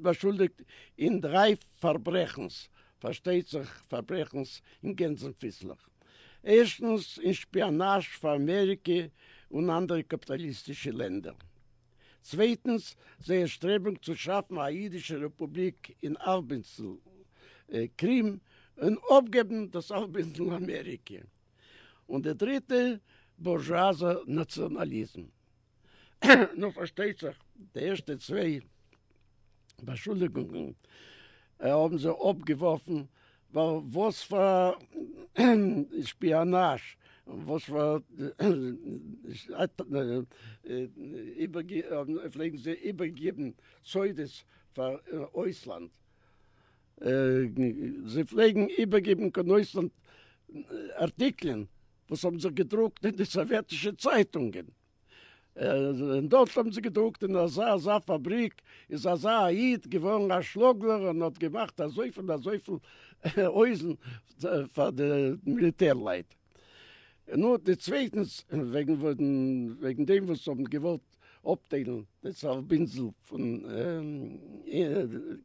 באשולדיגט אין דריי פארברעכנס, פארשטייט זיך פארברעכנס אין גענזן-פיסלעך. ערשטנס אין שפיאנאזש פאר אמעריקע און אנדערע קאפיטאליסטישע לענדער. צווייטנס זייער שטרעבונג צו שאפן א אידישע רעפובליק אין האלבאינזל קרים און אפגעבן דאס האלבאינזל אמעריקע. און די דריטע, בורזשואזע נאציאנאליזם. נו, פארשטייט זיך, די ערשטע צוויי באשולדיגונגען האבן זיי אפגעווארפן, ווייל וואס פאר שפיאנאזש און וואס פאר פלעגן זיי איבערגעבן סודות פאר אויסלאנד. זיי פלעגן איבערגעבן קיין אויסלאנד ארטיקלען וואס האבן זיך געדרוקט אין די סאוועטישע צייטונגען, און דארט האבן זיי געדרוקט אין אזא אזא פאבריק איז אזא א איד געווארן א שלאגלער און האט געמאכט אזויפיל און אזויפיל הויזן פאר די מיליטערלייט. נו, די צווייטנס, וועגן וועגן דעם וואס האבן געוואלט אפטיילן דאס האלבאינזל פון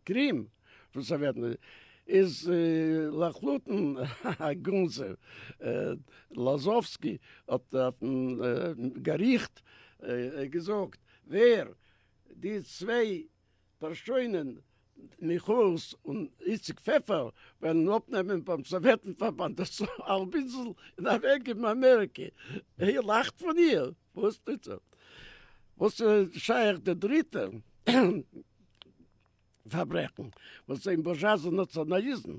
קרים פון סאוועטן, איז לחלוטין א גנזה. לאזאווסקי האט אויפן געריכט געזאגט, ווער די צוויי פארשוינען מיכאעלס און איציק פעפער וועלן אפנעמען ביים סאוועטן פארבאנד דאס האלבאינזל און אוועקגעבן אמעריקע. איר לאכט פון איר? וואס טוט זיך? וואס איז שייך די דריטע פארברעכן וואס זענען בורזשואזע נאציאנאליזם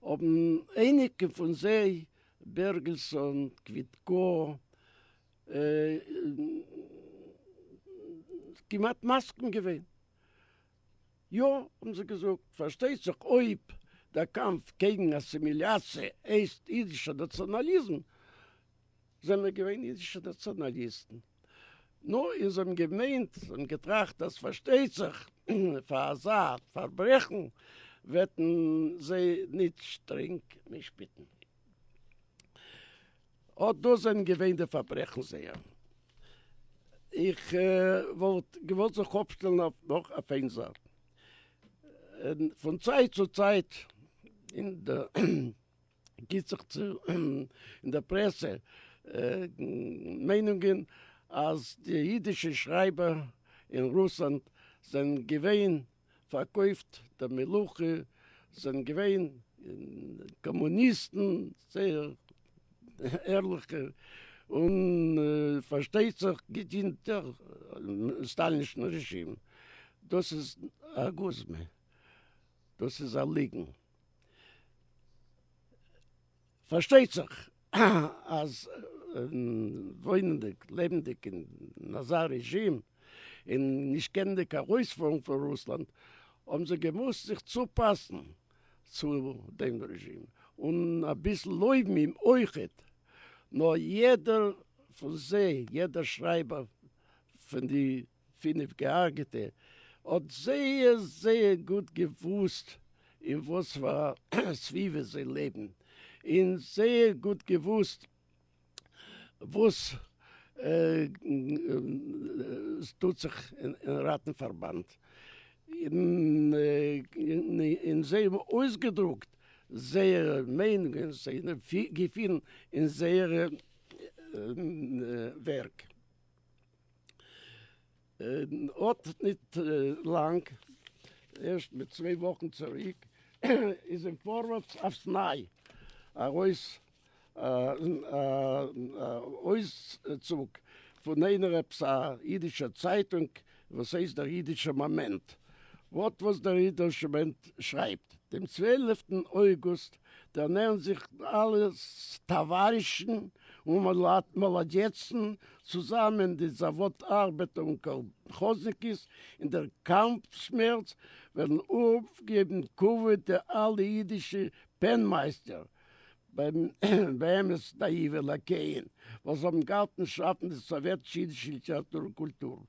האבן אייניקע פון זיי, בערגעלסאן, קוויטקא, כמעט מסכים געווען. יא, האבן זיי געזאגט, פארשטייט זיך אויב דער קאמף קעגן אסימיליאציע הייסט אידישער נאציאנאליזם, זענען מיר געווען אידישע נאציאנאליסטן. נו, און זיי האבן געמיינט, זיי האבן געטראכט אז פארשטייט זיך פאר אזא פארברעכן וועט מען זיי ניט שטרענג משפטן. אט דאס זענען געווען די פארברעכן זייער. איך וואלט געוואלט זיך אפשטעלן אויף נאך אויף איין זאך. פון צייט צו צייט אין די גיט זיך צו אין דער פרעסע מיינונגען אז די אידישע שרייבער אין רוסלאנד זענען געווען פארקויפט דער מלוכה, זענען געווען קאמוניסטן, זייער ערליכע, און פארשטייט זיך געדינט דער סטאלינישן רעזשים. דאס איז א גוזמא, דאס איז א ליגן. פארשטייט זיך אז וואוינענדיג, לעבנדיג אין אזא רעזשים, און נישט קענענדיג ארויספארן פון רוסלאנד, האבן זיי געמוזט זיך צופאסן צו דעם רעזשים, און אביסל לויבן אים אויכעט. נאר יעדער פון זיי, יעדער שרייבער פון די פינף געהארגעטע, האט זייער זייער גוט געוואוסט אין וואס פאר א סביבה זיי לעבן, און זייער גוט געוואוסט וואס עס טוט זיך אין ראטן פארבאנד, און זיי האבן אויסגעדרוקט זייערע מיינונגען, זייערע געפילן אין זייערע ווערק. אָט ניט לאַנג, ערשט מיט צוויי וואָכן צוריק, איז אין פֿאָרווערטס אויף ס'נײַ אַרויס אַן אויסצוג פֿון איינער עפּעס אַ ייִדישער צײַטונג, וואָס הייסט דער ייִדישער מאָמענט. אָט וואָס דער ייִדישער מאָמענט שרײַבט, דעם צוועלפֿטן אויגוסט דערנערן זיך אַלע טאָוואַרישן און מאָלאָדעצן צוזאַמען די זאַוואָד-אַרבעטער און קאָלכאָזניקעס אין דער קאַמף-שמערץ וועלן אָפּגעבן כּבֿוד די אַלע ייִדישע פּען-מײַסטער, באמת נאַיִווע לאַקעיען, וואָס האָבן געהאָלפֿן שאַפֿן די סאָוועטישע ייִדישע ליטעראַטור און קולטור.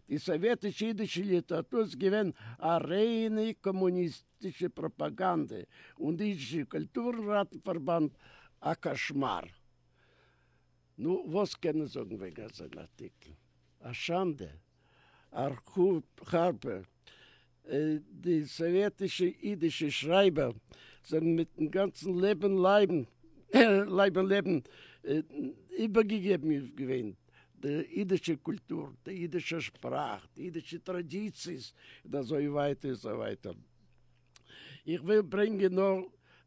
די סאָוועטישע ייִדישע ליטעראַטור איז געווען אַ ריינע קאָמוניסטישע פּראָפּאַגאַנדע און די ייִדישע קולטור אין ראַטן-פֿאַרבאַנד אַ קאָשמאַר. נו, וואס קען מען זאגן וועגן אזוין ארטיקל? א שאנדע, א חרפה. די סאוויעטישע אידישע שרייבער זענען מיטן גאנצן לעבן לייב און לעבן איבערגעגעבן געווען די אידישע קולטור, די אידישע שפראך, די אידישע טראדיציעס, און אזוי ווייטער און אזוי ווייטער. איך וויל ברענגען נאר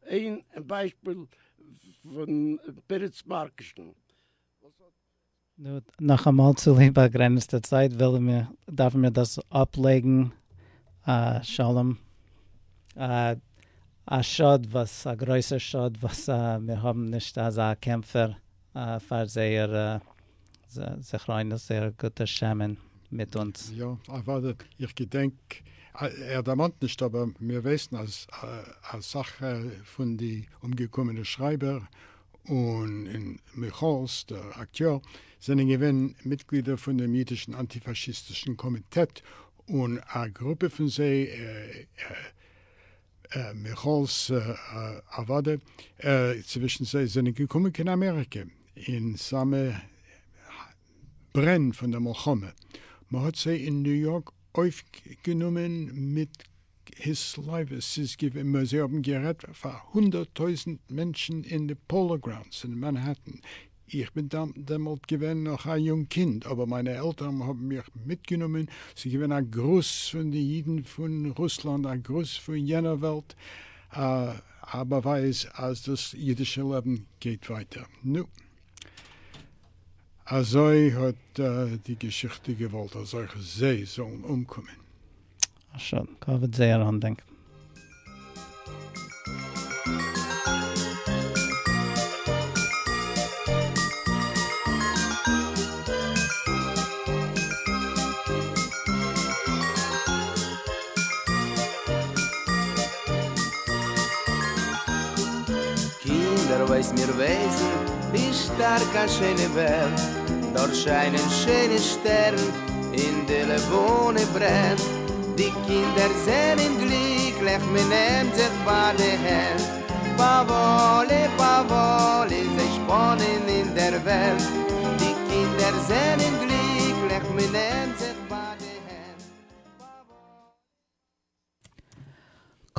איין ביישפיל פון פרץ מארקישן. נו, נאכאמאל צוליב באגרעניצטע צייט וועלן מיר, דארפן מיר דאס אפלייגן, שלום. א שאד וואס, א גרויסער שאד וואס מיר האבן נישט אזא קעמפער פאר זייער זכרונות, זייער גוטע שמען מיט אונז. יא, אוודאי, איך געדענק, ער דערמאנט נישט אבער מיר ווייסן אז אסאך פון די אומגעקומענע שרייבער און מיכאלס דער אקטיאר זענען געווען מיטגלידער פון דעם אידישן אנטי-פאשיסטישן קאמיטעט און א גרופע פון זיי, מיכאלס אוודאי, צווישן זיי זענען געקומען קיין אמעריקע אין סאמע ברען פון דער מלחמה, מען האט זיי אין ניו יארק אויפגענומען מיט התלהבות, ס'איז געווען, זיי האבן גערעדט פאר הונדערט טויזנט מענטשן אין די פאלא גראונדס אין מאנהעטן, איך בין דעמאלט געווען נאך א יונג קינד, אבער מיינע עלטערן האבן מיך מיטגענומען, ס'איז געווען א גרוס פון די אידן פון רוסלאנד, א גרוס פון יענער וועלט, א באווייז אז דאס אידישע לעבן גייט ווייטער. נו, אזוי האט די געשיכטע געוואלט אז אויך זיי זאלן אומקומען. א שאד. כבוד זייער אנדענק. קינדער ווייס מיר ווייסן ווי שטארק א שיינע וועלט דארט שיינען שיינע שטערן אין די לבנה ברענט די קינדער זענען גליקליך. גליקלעך, מען נעמט זיך בײַ די הענט. פּאַוואָלע, פּאַוואָלע, זיי שפּאַנען אין דער וועלט. די קינדער זענען גליקלעך, מען נעמט זיך בײַ די הענט.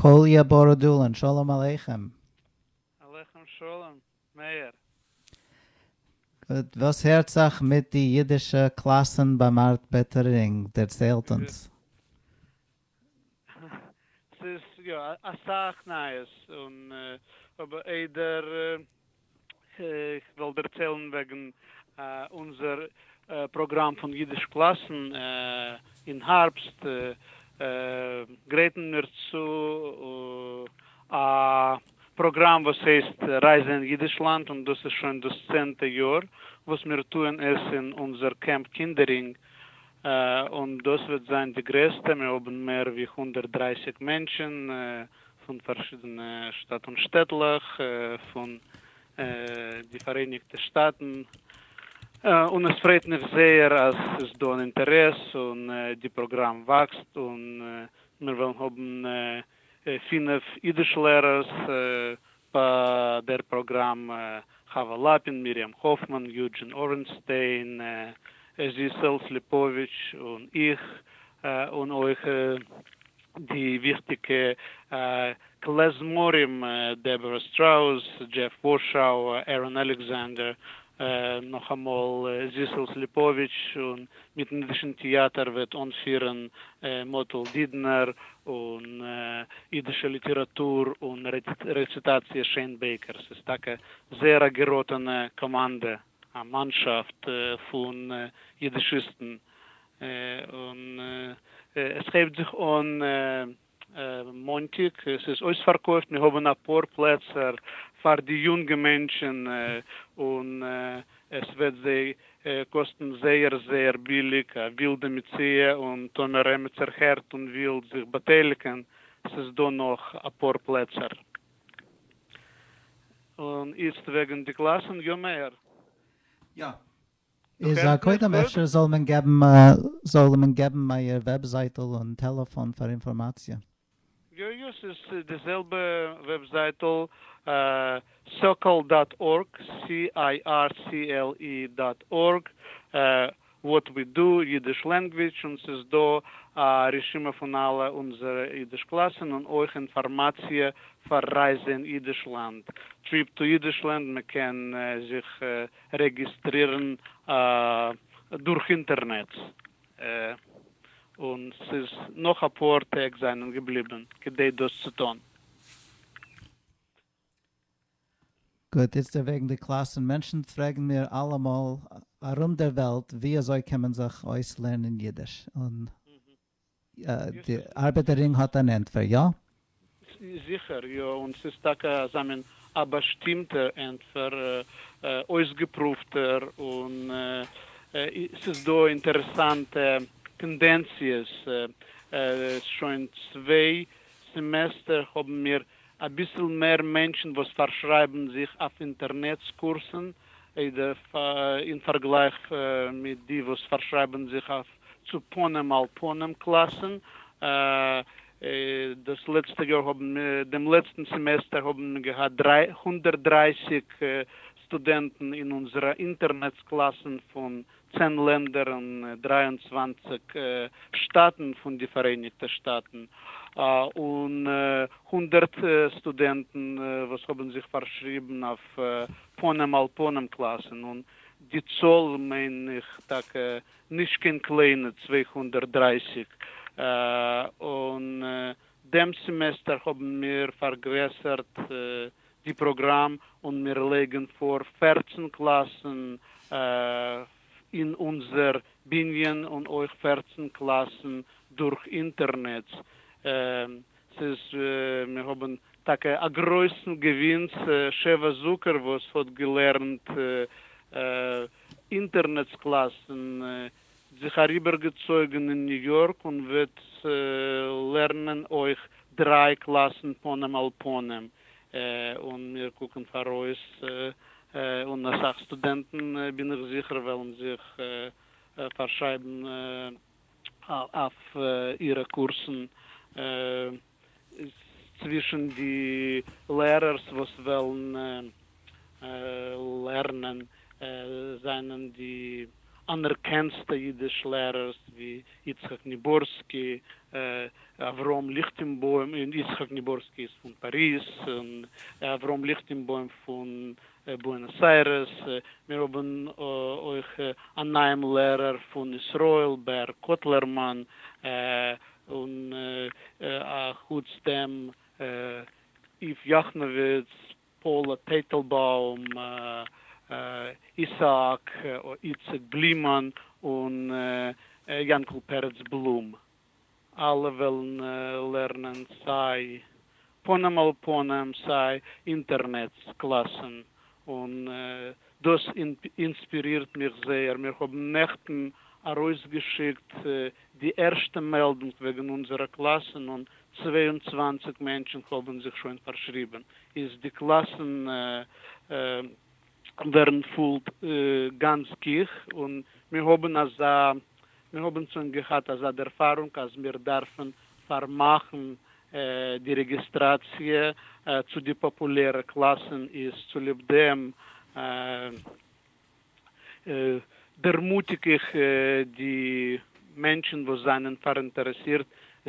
Kolya Borodulin, Shalom Aleichem. עליכם שלום, מאיר. גוט, וואָס הערט זיך מיט די ייִדישע קלאַסן בײַם אַרבעטער־רינג? דערציילט אונדז. ס'איז יאָ אַ סך נײַעס, און אָבער איידער איך וועל דערציילן וועגן אונדזער פּראָגראַם פֿון ייִדיש-קלאַסן אין האַרבסט, גרייטן מיר צו אַ פּראָגראַם וואָס הייסט רײַזע אין ייִדישלאַנד, און דאָס איז שוין דאָס צענטע יאָר וואָס מיר טוען עס אין אונדזער קעמפּ קינדערינג, און דאָס וועט זײַן די גרעסטע, מיר האָבן מער ווי 130 מענטשן פֿון פֿאַרשידענע שטאַט און שטעטלעך פֿון די פֿאַראייניקטע שטאַטן, און עס פֿרייט מיך זייער אַז ס'איז דאָ אַן אינטערעס און די פּראָגראַם וואַקסט, און מיר וועלן האָבן פינף יידיש-לערערס בײַ דער פּראָגראַם, חווה לאַפּין, מרים האָפֿמאַן, יוג'ין אָרענסטיין, זיסל סליפּאָוויטש און איך, און אויך די וויכטיקע קלעזמאָרים, דעבאָראַ סטראַוס, דזשעף ווארשאו, עראן אלעקסאנדער, נאכאמאל זיסל סליפאוויטש, און מיטן אידישן טעאטער וועט אנפירן מאטל דידנער, און אידישע ליטעראטור און רעציטאציע שיין בעיקער. ס'איז טאקע זייער א געראטענע קאמאנדע, א מאנשאפט פון אידישיסטן, און עס הייבט זיך אן מאנטיג, עס איז אויספארקויפט, מיר האבן אפאר פלעצער פאר די יונגע מענטשן, און עס וועט זיי קאסטן זייער זייער ביליג, א ווילדע מציאה, און טאמער עמיצער הערט און וויל זיך באטייליגן, ס'איז דא נאך אפאר פלעצער. און איצט וועגן די קלאסן, יא מאיר? יא. איז קודם אפשר זאל מען געבן זאל מען געבן אייער וועבזייטל און טעלעפאן פאר אינפארמאציע. יא יא ס'איז די זעלבע וועבזייטל circle dot org, C-I-R-C-L-E dot org, what we do, Yiddish language, און ס'איז דא א רשימה פון אלע אונזערע אידיש קלאסן און אויך אינפארמאציע פאר רייזע אין אידישלאנד, Trip to Yiddishland, מען קען זיך רעגיסטרירן דורך אינטערנעץ, און ס'איז נאך אפאר טעג זענען געבליבן כדי דאס צו טון. גוט, איצטער וועגן די קלאסן, מענטשן פרעגן מיר אלעמאל ארום דער וועלט ווי אזוי קען מען זיך אויסלערנען אידיש, און די ארבעטער רינג האט אן ענטפער, יא? זיכער יא, און ס'איז טאקע אזא מין א באשטימטער ענטפער, אויסגעפרואווטער, און ס'איז דא אינטערעסאנטע טענדענציעס, שוין צוויי סעמעסטער האבן מיר אביסל מער מענטשן וואס פארשרייבן זיך אויף אינטערנעץ קורסן, איידער אין פארגלייך מיט די וואס פארשרייבן זיך אויף צו פנים אל פנים קלאסן. דאס לעצטע יאר האבן מיר, דעם לעצטן סעמעסטער האבן מיר געהאט 130 סטודענטן אין אונזערע אינטערנעץ קלאסן פון צען לענדער און 23 שטאטן פון די פאראייניגטע שטאטן, און 100 סטודענטן וואס האבן זיך פארשריבן אויף פנים אל פנים קלאסן, און די צאל מיין איך טאקע נישט קיין קליינע 230, און דעם סעמעסטער האבן מיר פארגרעסערט די פראגראם און מיר לייגן פאר 14 קלאסן אין אונזער בנין און אויך 14 קלאסן דורך אינטערנעץ. ס'איז מיר האבן טאקע א גרויסן געווינס, שבע זוקער וואס האט געלערנט אינטערנעץ קלאסן זיך אריבערגעצויגן אין ניו יארק און וועט לערנען אויך דריי קלאסן פנים אל פנים, און מיר קוקן פאראויס, און אסאך סטודענטן בין איך זיכער וועלן זיך פארשרייבן אויף אירע קורסן. צווישן די לערערס וואס וועלן לערנען זענען די אנערקענסטע אידיש לערערס ווי יצחק ניבורסקי, אברהם ליכטענבוים, יצחק ניבורסקי איז פון פאריז, און אברהם ליכטענבוים פון בוענאס איירעס, מיר האבן אויך א נייעם לערער פון ישראל, בער קאטלערמאן, און א חוץ דעם איוו יאכנאוויץ, פאולא טייטלבאום, איסאק, איציק בלימאן און יענקל פרץ בלום. אלע וועלן לערנען סיי פנים אל פנים סיי אינטערנעץ קלאסן, און דאס אינספירירט מיך זייער. מיר האבן נעכטן ארויסגעשיקט די ערשטע מעלדונג וועגן אונזערע קלאסן און 22 מענטשן האבן זיך שוין פארשריבן. איז די קלאסן ווערן פול גאנץ גיך, און מיר האבן אזא מיר האבן שוין געהאט אזא דערפארונג אז מיר דארפן פארמאכן די רעגיסטראציע צו די פאפולערע קלאסן איז צוליב דעם דערמוטיג איך די מענטשן וואס זענען פאראינטערעסירט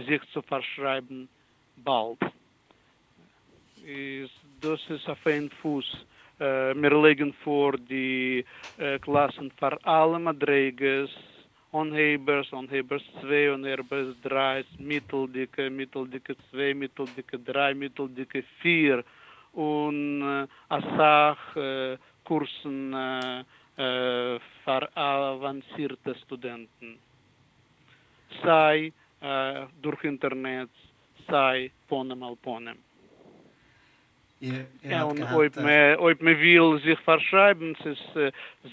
זיך צו פארשרייבן באלד. איז דאס איז אויף איין פוס. מיר לייגן פאר די קלאסן פאר אלע מדריגות, אנהייבערס, אנהייבערס צוויי, אנהייבערס דריי, מיטלדיקע, מיטלדיקע צוויי, מיטלדיקע דריי, מיטלדיקע פיר, און אסאך קורסן פאר אוואנסירטע סטודענטן, סיי דורך אינטערנעץ סיי פנים אל פנים. און אויב מען וויל זיך פארשרייבן, ס'איז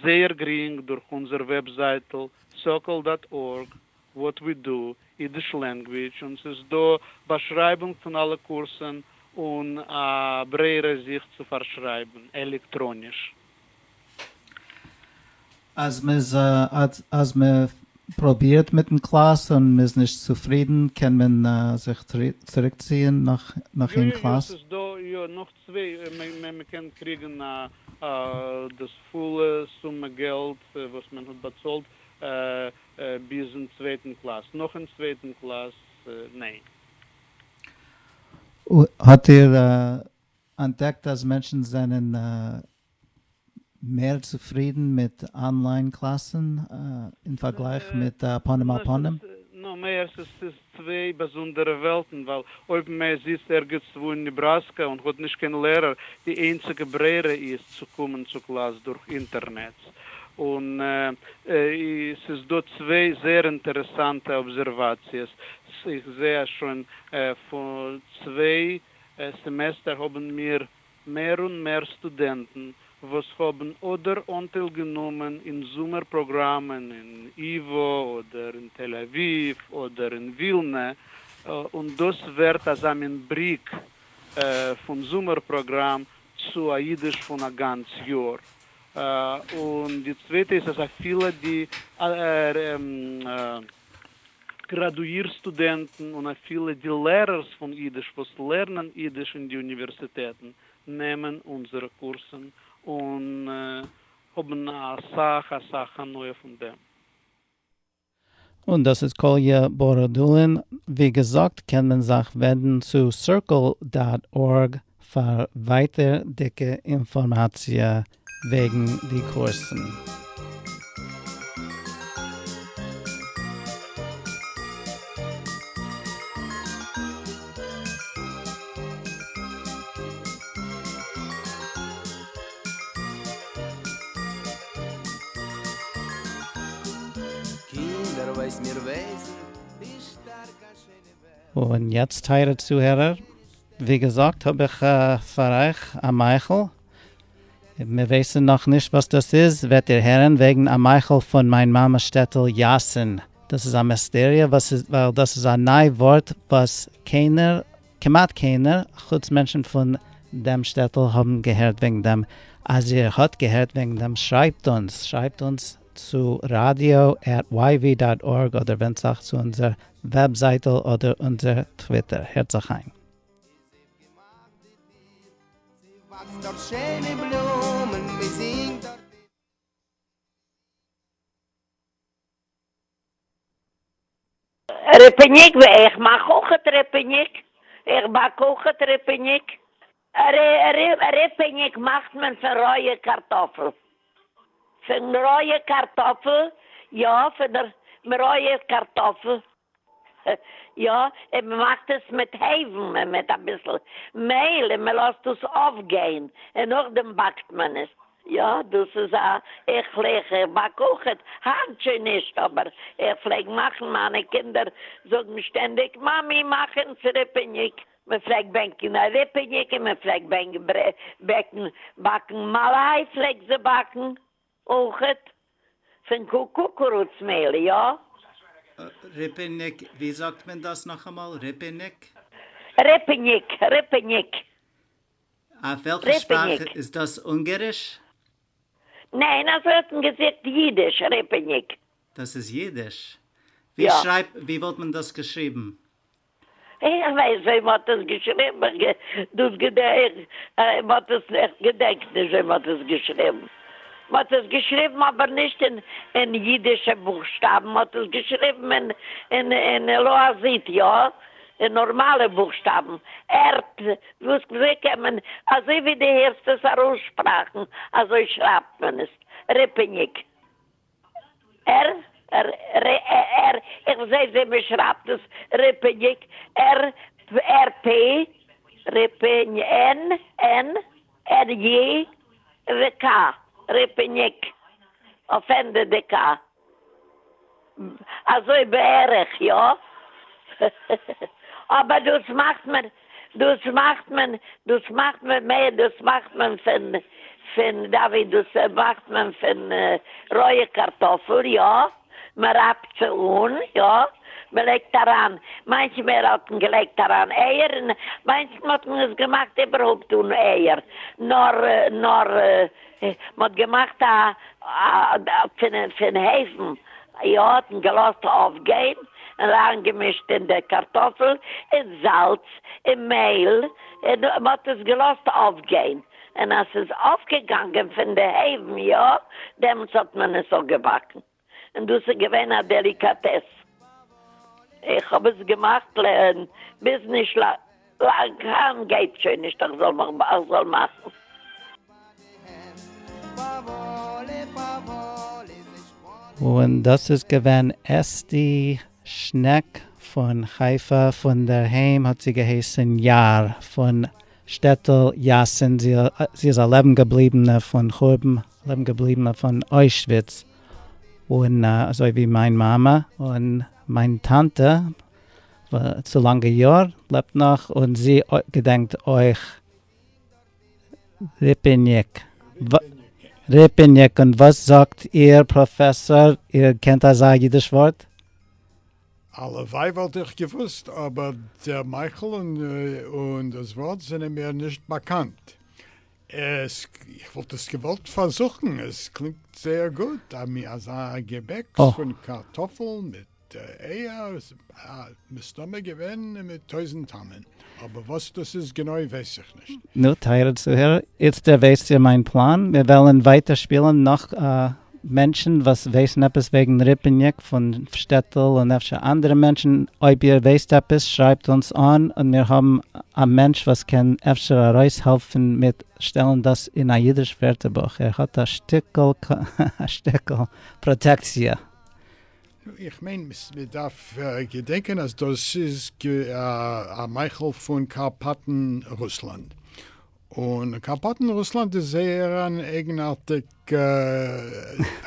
זייער גרינג דורך אונזער וועבזייטל circle dot org, what we do, Yiddish language, און ס'איז דא באשרייבונג פון אלע קורסן און א ברירה זיך צו פארשרייבן עלעקטראניש. אז מ'איז אז מ'פרובירט מיטן קלאס און מ'איז נישט צופרידן קען מען זיך צוריקציען נאך נאך איין קלאס? יא יא ס'איז דא יא נאך צוויי מ'קען קריגן דאס פולע סומע געלט וואס מען האט באצאלט ביזן צווייטן קלאס, נאכן צווייטן קלאס ניין. האט איר אנטדעקט אז מענטשן זענען מער צופרידן מיט אנליין קלאסן אין פארגלייך מיט פנים אל פנים? נו, מער, ס'איז צוויי באזונדערע וועלטן, ווייל אויב מען זיצט ערגעץ וואו אין נעבראסקא און האט נישט קיין לערער, די איינציגע ברירה איז צו קומען צו קלאס דורך אינטערנעץ. און ס'איז דא צוויי זייער אינטערעסאנטע אבזערוואציעס, איך זע אז שוין פון צוויי סעמעסטער האבן מיר מער און מער סטודענטן וואס האבן אדער אנטייל גענומען אין זומער פראגראמען אין ייווא אדער אין תל אביב אדער אין ווילנע, און דאס ווערט אזא מין בריק פון זומער פראגראם צו א אידיש פון א גאנץ יאר. און די צווייטע איז אז אפילו די גראדואיר סטודענטן און אפילו די לערערס פון אידיש וואס לערנען אידיש אין די אוניווערסיטעטן נעמען אונזערע קורסן און האבן אסאך אסאך הנאה פון דעם. און דאס איז קאליע באראדולין. ווי געזאגט קען מען זיך ווענדן צו circle dot org פאר ווייטערדיגע אינפארמאציע וועגן די קורסן. און יעצט טייערע צוהערער, ווי געזאגט האב איך פאר אייך א מאכל, מיר ווייסן נאך נישט וואס דאס איז, וועט איר הערן וועגן א מאכל פון מיין מאמע שטעטל יאסין, דאס איז א מיסטעריע וואס איז ווייל דאס איז א ניי ווארט וואס קיינער, כמעט קיינער, חוץ מענטשן פון דעם שטעטל האבן געהערט וועגן דעם, אז איר האט געהערט וועגן דעם שרייבט אונז, שרייבט אונז צו radio at yv dot org אדער ווענדט זיך צו אונזער וועבזייטל אדער אונזער טוויטער, הערט זיך איין. וואקסט דארט שיינע בלומען, מען זינגט דארט. ריפעניק ווי איך מאך אויכעט ריפעניק, איך באק אויכעט ריפעניק. ריפעניק מאכט מען פון רויע קארטאפל. פון רויע קארטאפל, יא, פון רויע קארטאפל. יא, און מען מאכט עס מיט הייוון און מיט אביסל מעהל און מען לאזט דאס אויפגיין און נאכדעם באקט מען עס. יא, דאס איז א, איך פלעג, איך באק אויכעט, היינט שוין נישט, אבער איך פלעג מאכן, מיינע קינדער זאגן שטענדיג, מאמי מאך אונז ריפעניק. מען פלעגט בענקן א ריפעניק און מען פלעגט בעקן, באקן מאליי פלעגט זי באקן אויכעט, פון קוקורוץ מעהל, יא? ריפעניק, ווי זאגט מען דאס נאכאמאל? ריפעניק? ריפעניק, ריפעניק. אויף וועלכע שפראך איז דאס? אונגעריש? ניין, אזוי האט מען געזאגט אידיש, ריפעניק. דאס איז אידיש? ווי שרייבט, ווי וואלט מען דאס געשריבן? איך ווייס ווי מ'האט עס געשריבן, דאס געדענק איך, מ'האט עס, איך געדענק נישט ווי מ'האט עס געשריבן. מ'האט עס געשריבן אבער נישט אין אין אידישע בוכשטאבן, מ'האט עס געשריבן אין אין אין לועזית, יא, אין נארמאלע בוכשטאבן, ר ת, וואס ווי קען מען, אזוי ווי דו הערסט עס ארויסשפראכן, אזוי שרייבט מען עס, ריפעניק. ר ר ר ר איך זעה ווי מען שרייבט עס ריפעניק ר ר פ ריפענ ן ן ר י ו ק ריפעניק אויף ענדע די ק אזוי בערך יא אבער דאס מאכט מען דאס מאכט מען דאס מאכט מען מער דאס מאכט מען פון פון דוד דאס מאכט מען פון רויע קארטאפל יא מען רייבט זי אן יא מען לייגט אריין מאנכמאל האט מען געלייגט אריין אייער און מאנכמאל האט מען עס געמאכט איבערהויפט אן אייער נאר נאר מען האט געמאכט א פון פון הייוון יא האט מען געלאזט אויפגיין און אריינגעמישט אין די קארטאפל און זאלץ און מעהל און מען האט עס געלאזט אויפגיין און אז ס'איז אויפגעגאנגען פון די הייוון יא דעמאלטס האט מען עס אפגעבאקן און דאס איז געווען א דעליקאטעס איך האב עס געמאכט ביז נישט לאנג היינט גייט שוין נישט איך זאל מיך איך זאל מאכן. און דאס איז געווען אסתי שנעק פון חיפה, פון דער היים האט זי געהייסן יאר, פון שטעטל יאסין, זי איז א לעבן געבליבענע פון חורבן, לעבן געבליבענע פון אוישוויץ, און אזוי ווי מיין מאמע און מיין טאנטע צו לאנגע יאר לעבט נאך און זי געדענקט אויך ריפעניק. ריפעניק, און וואס זאגט איר פראפעסאר, איר קענט אזא אידיש ווארט? הלוואי וואלט איך געוואוסט, אבער דער מאכל און דאס ווארט זענען מיר נישט באקאנט. עס, איך וואלט עס געוואלט פארזוכן, עס קלינגט זייער גוט, אזא געבעקס פון קארטאפל מיט אייער, מסתמא געווען מיט טויזנט טעמים, אבער וואס דאס איז גענוי ווייס איך נישט. נו, טייערע צוהערער, איצטער ווייסט איר מיין פלאן, מיר וועלן ווייטער שפילן נאך מענטשן וואס ווייסן עפעס וועגן ריפעניק פון שטעטל און אפשר אנדערע מענטשן, אויב איר ווייסט עפעס שרייבט אונז אן און מיר האבן א מענטש וואס קען אפשר ארויסהעלפן מיט שטעלן דאס אין א אידיש ווערטערבוך, ער האט א שטיקל א שטיקל פראטעקציע. איך מיין מ'דארף געדענקען אז דאס איז א מאכל פון קארפאטן רוסלאנד, און קארפאטן רוסלאנד איז זייער אן אייגנארטיג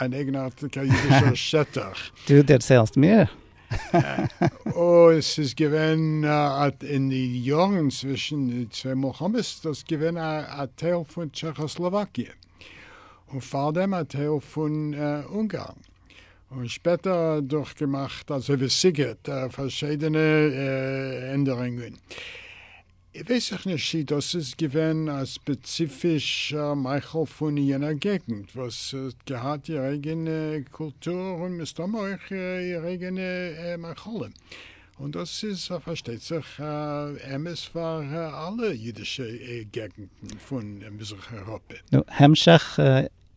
אן אייגנארטיגער אידישער שטח. דו דערציילסט מיר? אוי, ס'איז געווען אין די יארן צווישן די צוויי מלחמות איז דאס געווען א טייל פון טשעכאסלאוואקיע, און פארדעם א טייל פון אונגארן. און שפעטער דורכגעמאכט אזוי ווי סיגעט פארשיידענע ענדערונגען. ווייס איך נישט צי דאס איז געווען א ספעציפישער מאכל פון יענער געגנט וואס האט געהאט איר אייגענע קולטור און מסתמא אויך איר אייגענע מאכלים. און דאס איז פארשטייט זיך אמת פאר אלע אידישע געגנטן פון מזרח אייראפע. נו, המשך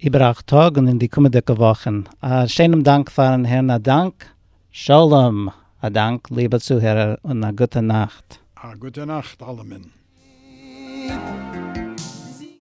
איבער אַכט טאג און אין די קומענדיגע וואכן. א שיינעם דאנק פארן הערן א דאנק. שלום! א דאנק ליבע צוהערער און א גוטע נאכט. א גוטע נאכט אלעמען.